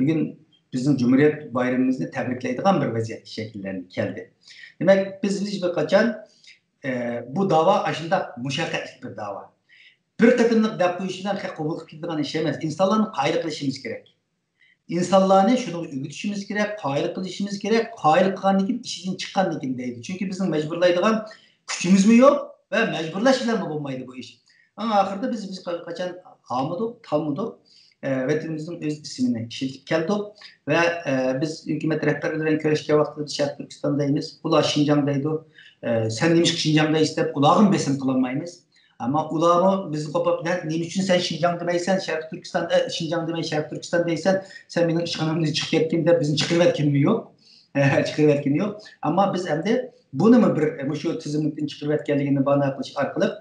بۈگۈن بىزنىڭ جۇمھۇرىيەت بايرىمىمىزنى تەبرىكلەيدىغان بىر ۋەزىيەتكە شەكىللەندى، كەلدى. دېمەك، بىز ھېچ بىر قاچان، ئە، بۇ داۋا ئاشۇنداق مۇشەققەتلىك بىر داۋا. بىر قېتىملىق دەپ قويۇش بىلەن خەق قوبۇل قىلىپ كېتىدىغان ئىش ئەمەس. ئىنسانلارنى قايىل قىلىشىمىز كېرەك. ئىنسانلارنى شۇنىڭغا ئۆگىتىشىمىز كېرەك، قايىل قىلىشىمىز كېرەك، قايىل قىلغاندىن كېيىن ئىشىدىن چىققاندىن كېيىن دەيدۇ. چۈنكى بىزنىڭ مەجبۇرلايدىغان كۈچىمىزمۇ يوق ۋە مەجبۇرلاش بىلەنمۇ بولمايدۇ بۇ ئىش. ئەڭ ئاخىرىدا بىز، بىز قاچان ھالمىدۇق، تالمىدۇق، ئە، ۋەتىنىمىزنىڭ ئۆز ئىسمىنى ئىشلىتىپ كەلدۇق ۋە، ئە، بىز ھۆكۈمەت رەھبەرلىرى بىلەن كۆرۈشكەن ۋاقتىدا شەرقىي تۈركىستان دەيمىز، ئۇلار شىنجاڭ دەيدۇ. ئە، سەن نېمىشقا شىنجاڭ دەيسىز دەپ ئۇلارغىمۇ بېسىم قىلالمايمىز. ئەمما ئۇلارمۇ بىزنى قوپاپ، نە-، نېمە ئۈچۈن سەن شىنجاڭ دېمەيسەن، شەرقىي تۈركىستان، ئە، شىنجاڭ دېمەي شەرقىي تۈركىستان دەيسەن، سەن مېنىڭ ئىشخانامدىن چىقىپ كەتكىن دەپ بىزنى چىقىرىۋەتكىنىمۇ يوق. چىقىرىۋەتكىنى يوق. ئەمما بىز ئەمدى بۇنىمۇ بىر، مۇشۇ تىزىملىكتىن چىقىرىۋەتكەنلىكىنى باھانە قىلىش ئارقىلىق،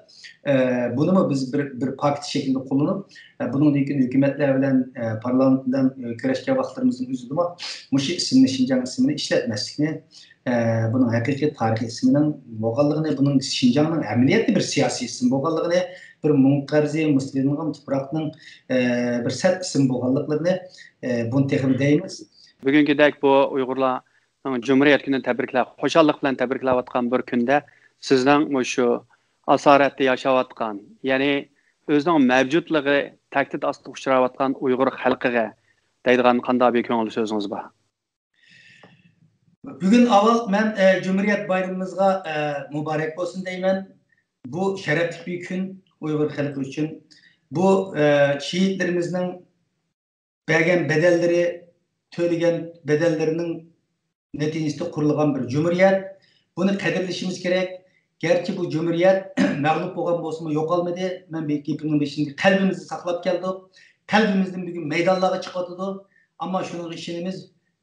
ئە، بۇنىمۇ بىز بىر، بىر پاكىت شەكلىدە قوللىنىپ، ئە، بۇنىڭدىن كېيىن ھۆكۈمەتلەر بىلەن، ئە، پارلامېنت بىلەن، ئە، كۆرۈشكەن ۋاقىتلىرىمىزنىڭ ئۆزىدىمۇ مۇشۇ ئىسىمنى، شىنجاڭ ئىسمىنى ئىشلەتمەسلىكنى، ئە، بۇنىڭ ھەقىقىي تارىخىي ئىسمىنىڭ بولغانلىقىنى، بۇنىڭ شىنجاڭنىڭ ئەمەلىيەتتە بىر سىياسىي ئىسىم بولغانلىقىنى، بىر مۇڭ قەرزى، مۇستىلىنغان تۇپراقنىڭ، ئە، بىر سەت ئىسىم بولغانلىقلىرىنى، ئە، بۇنى تېخىمۇ دەيمىز. بۈگۈنكىدەك بۇ ئۇيغۇرلارنىڭ جۇمھۇرىيەت كۈنىنى تەبرىكلەپ، خۇشاللىق بىلەن تەبرىكلەۋاتقان بىر كۈندە سىزنىڭ مۇشۇ ئاسارەتتە ياشاۋاتقان، يەنى ئۆزىنىڭ مەۋجۇتلۇقى تەھدىت ئاستىغا ئۇچراۋاتقان ئۇيغۇر خەلقىگە دەيدىغان قانداق بىر كۆڭۈل سۆزىڭىز بار؟ بۈگۈن ئاۋۋال مەن، ئە، جۇمھۇرىيەت بايرىمىمىزغا، ئە، مۇبارەك بولسۇن دەيمەن. بۇ شەرەپلىك بىر كۈن ئۇيغۇر خەلقى ئۈچۈن. بۇ، ئە، شېھىتلىرىمىزنىڭ بەرگەن بەدەللىرى، تۆلىگەن بەدەللىرىنىڭ نەتىجىسىدە قۇرۇلغان بىر جۇمھۇرىيەت. بۇنى قەدىرلىشىمىز كېرەك. گەرچە بۇ جۇمھۇرىيەت مەغلۇپ بولغان بولسىمۇ يوقالمىدى. مەن بۇ گېپىمنىڭ بېشىدە قەلبىمىزدە ساقلاپ كەلدۇق. قەلبىمىزدىن بۈگۈن مەيدانلارغا چىقىۋاتىدۇ. ئەمما شۇنىڭغا ئىشىنىمىز،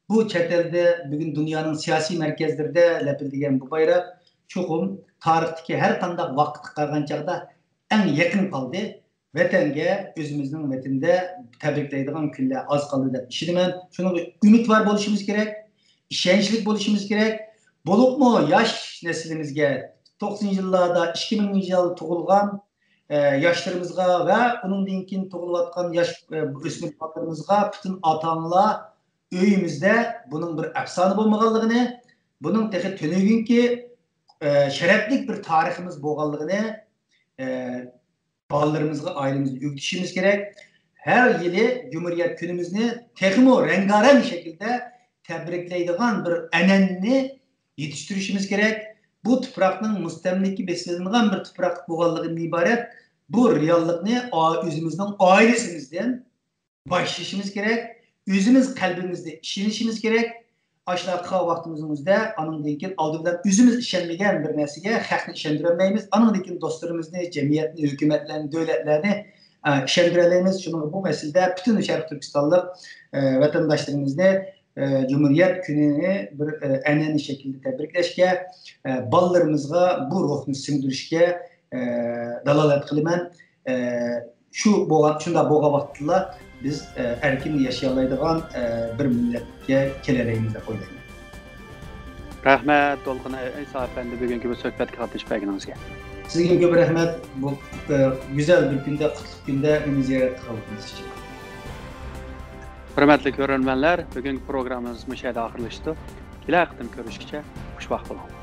بۇ چەت ئەلدە بۈگۈن دۇنيانىڭ سىياسىي مەركەزلىرىدە لەپىلدىگەن بۇ بايراق چوقۇم تارىختىكى ھەر قانداق ۋاقىتقا قارىغان چاغدا ئەڭ يېقىن قالدى. ۋەتەنگە، ئۆزىمىزنىڭ ۋەتىنىدە تەبرىكلەيدىغان كۈنلەر ئاز قالدى دەپ ئىشىنىمەن. شۇنىڭغا ئۈمىدۋار بولۇشىمىز كېرەك، ئىشەنچلىك بولۇشىمىز كېرەك. بولۇپمۇ ياش نەسلىمىزگە، توقسىنىنچى يىللاردا، ئىككى مىڭىنچى يىل تۇغۇلغان، ئە، ياشلىرىمىزغا ۋە ئۇنىڭدىن كېيىن تۇغۇلۇۋاتقان ياش، ئە، ئۆسمۈر بالىلىرىمىزغا پۈتۈن ئاتا-ئانىلار ئۆيىمىزدە بۇنىڭ بىر ئەپسانە بولمىغانلىقىنى، بۇنىڭ تېخى تۈنۈگۈنكى، ئە، شەرەپلىك بىر تارىخىمىز بولغانلىقىنى، ئە، بالىلىرىمىزغا، ئائىلىمىزگە ئۆگىتىشىمىز كېرەك. ھەر يىلى جۇمھۇرىيەت كۈنىمىزنى تېخىمۇ رەڭگارەڭ شەكىلدە تەبرىكلەيدىغان بىر ئەنئەنىنى يېتىشتۈرۈشىمىز كېرەك. بۇ تۇپراقنىڭ مۇستەملىكە بېسىلىنغان بىر تۇپراق بولغانلىقىدىن ئىبارەت بۇ رېئاللىقنى ئا-، ئۆزىمىزنىڭ ئائىلىسىمىزدىن باشلىشىمىز كېرەك. ئۆزىمىز قەلبىمىزدە ئىشىنىشىمىز كېرەك. ئاشۇنداق قىلغان ۋاقتىمىزنىڭ ئۆزىدە ئانىڭدىن كېيىن ئالدى بىلەن ئۆزىمىز ئىشەنمىگەن بىر نەرسىگە خەقنى ئىشەندۈرەلمەيمىز. ئانىڭدىن كېيىن دوستلىرىمىزنى، جەمئىيەتنى، ھۆكۈمەتلەرنى، دۆلەتلەرنى، ئە، ئىشەندۈرەلەيمىز. شۇنىڭغا بۇ مەسىلىدە پۈتۈن شەرقىي تۈركىستانلىق، ئە، ۋەتەنداشلىرىمىزنى، ئە، جۇمھۇرىيەت كۈنىنى بىر، ئە، ئەنئەنە شەكلىدە تەبرىكلەشكە، ئە، بالىلىرىمىزغا بۇ روھنى سىڭدۈرۈشكە، ئە، دالالەت قىلىمەن. ئە، شۇ بولغان، شۇنداق بولغان ۋاقىتتىلا بىز، ئە، ئەركىن ياشىيالايدىغان، ئە، بىر مىللەتكە كېلەلەيمىز دەپ ئويلايمەن. رەھمەت، دولقۇن ئەيسا ئەپەندى، بۈگۈنكى بۇ سۆھبەتكە قاتنىشىپ بەرگىنىڭىزگە. سىزگە كۆپ رەھمەت. بۇ، ئە، گۈزەل بىر كۈندە، قۇتلۇق كۈندە مېنى زىيارەت قىلغىنىڭىز ئۈچۈن. ھۆرمەتلىك كۆرۈرمەنلەر، بۈگۈنكى پروگراممىمىز مۇشۇ يەردە ئاخىرلىشىدۇ. كېلەر قېتىم كۆرۈشكىچە خۇشۋاق بولۇڭ.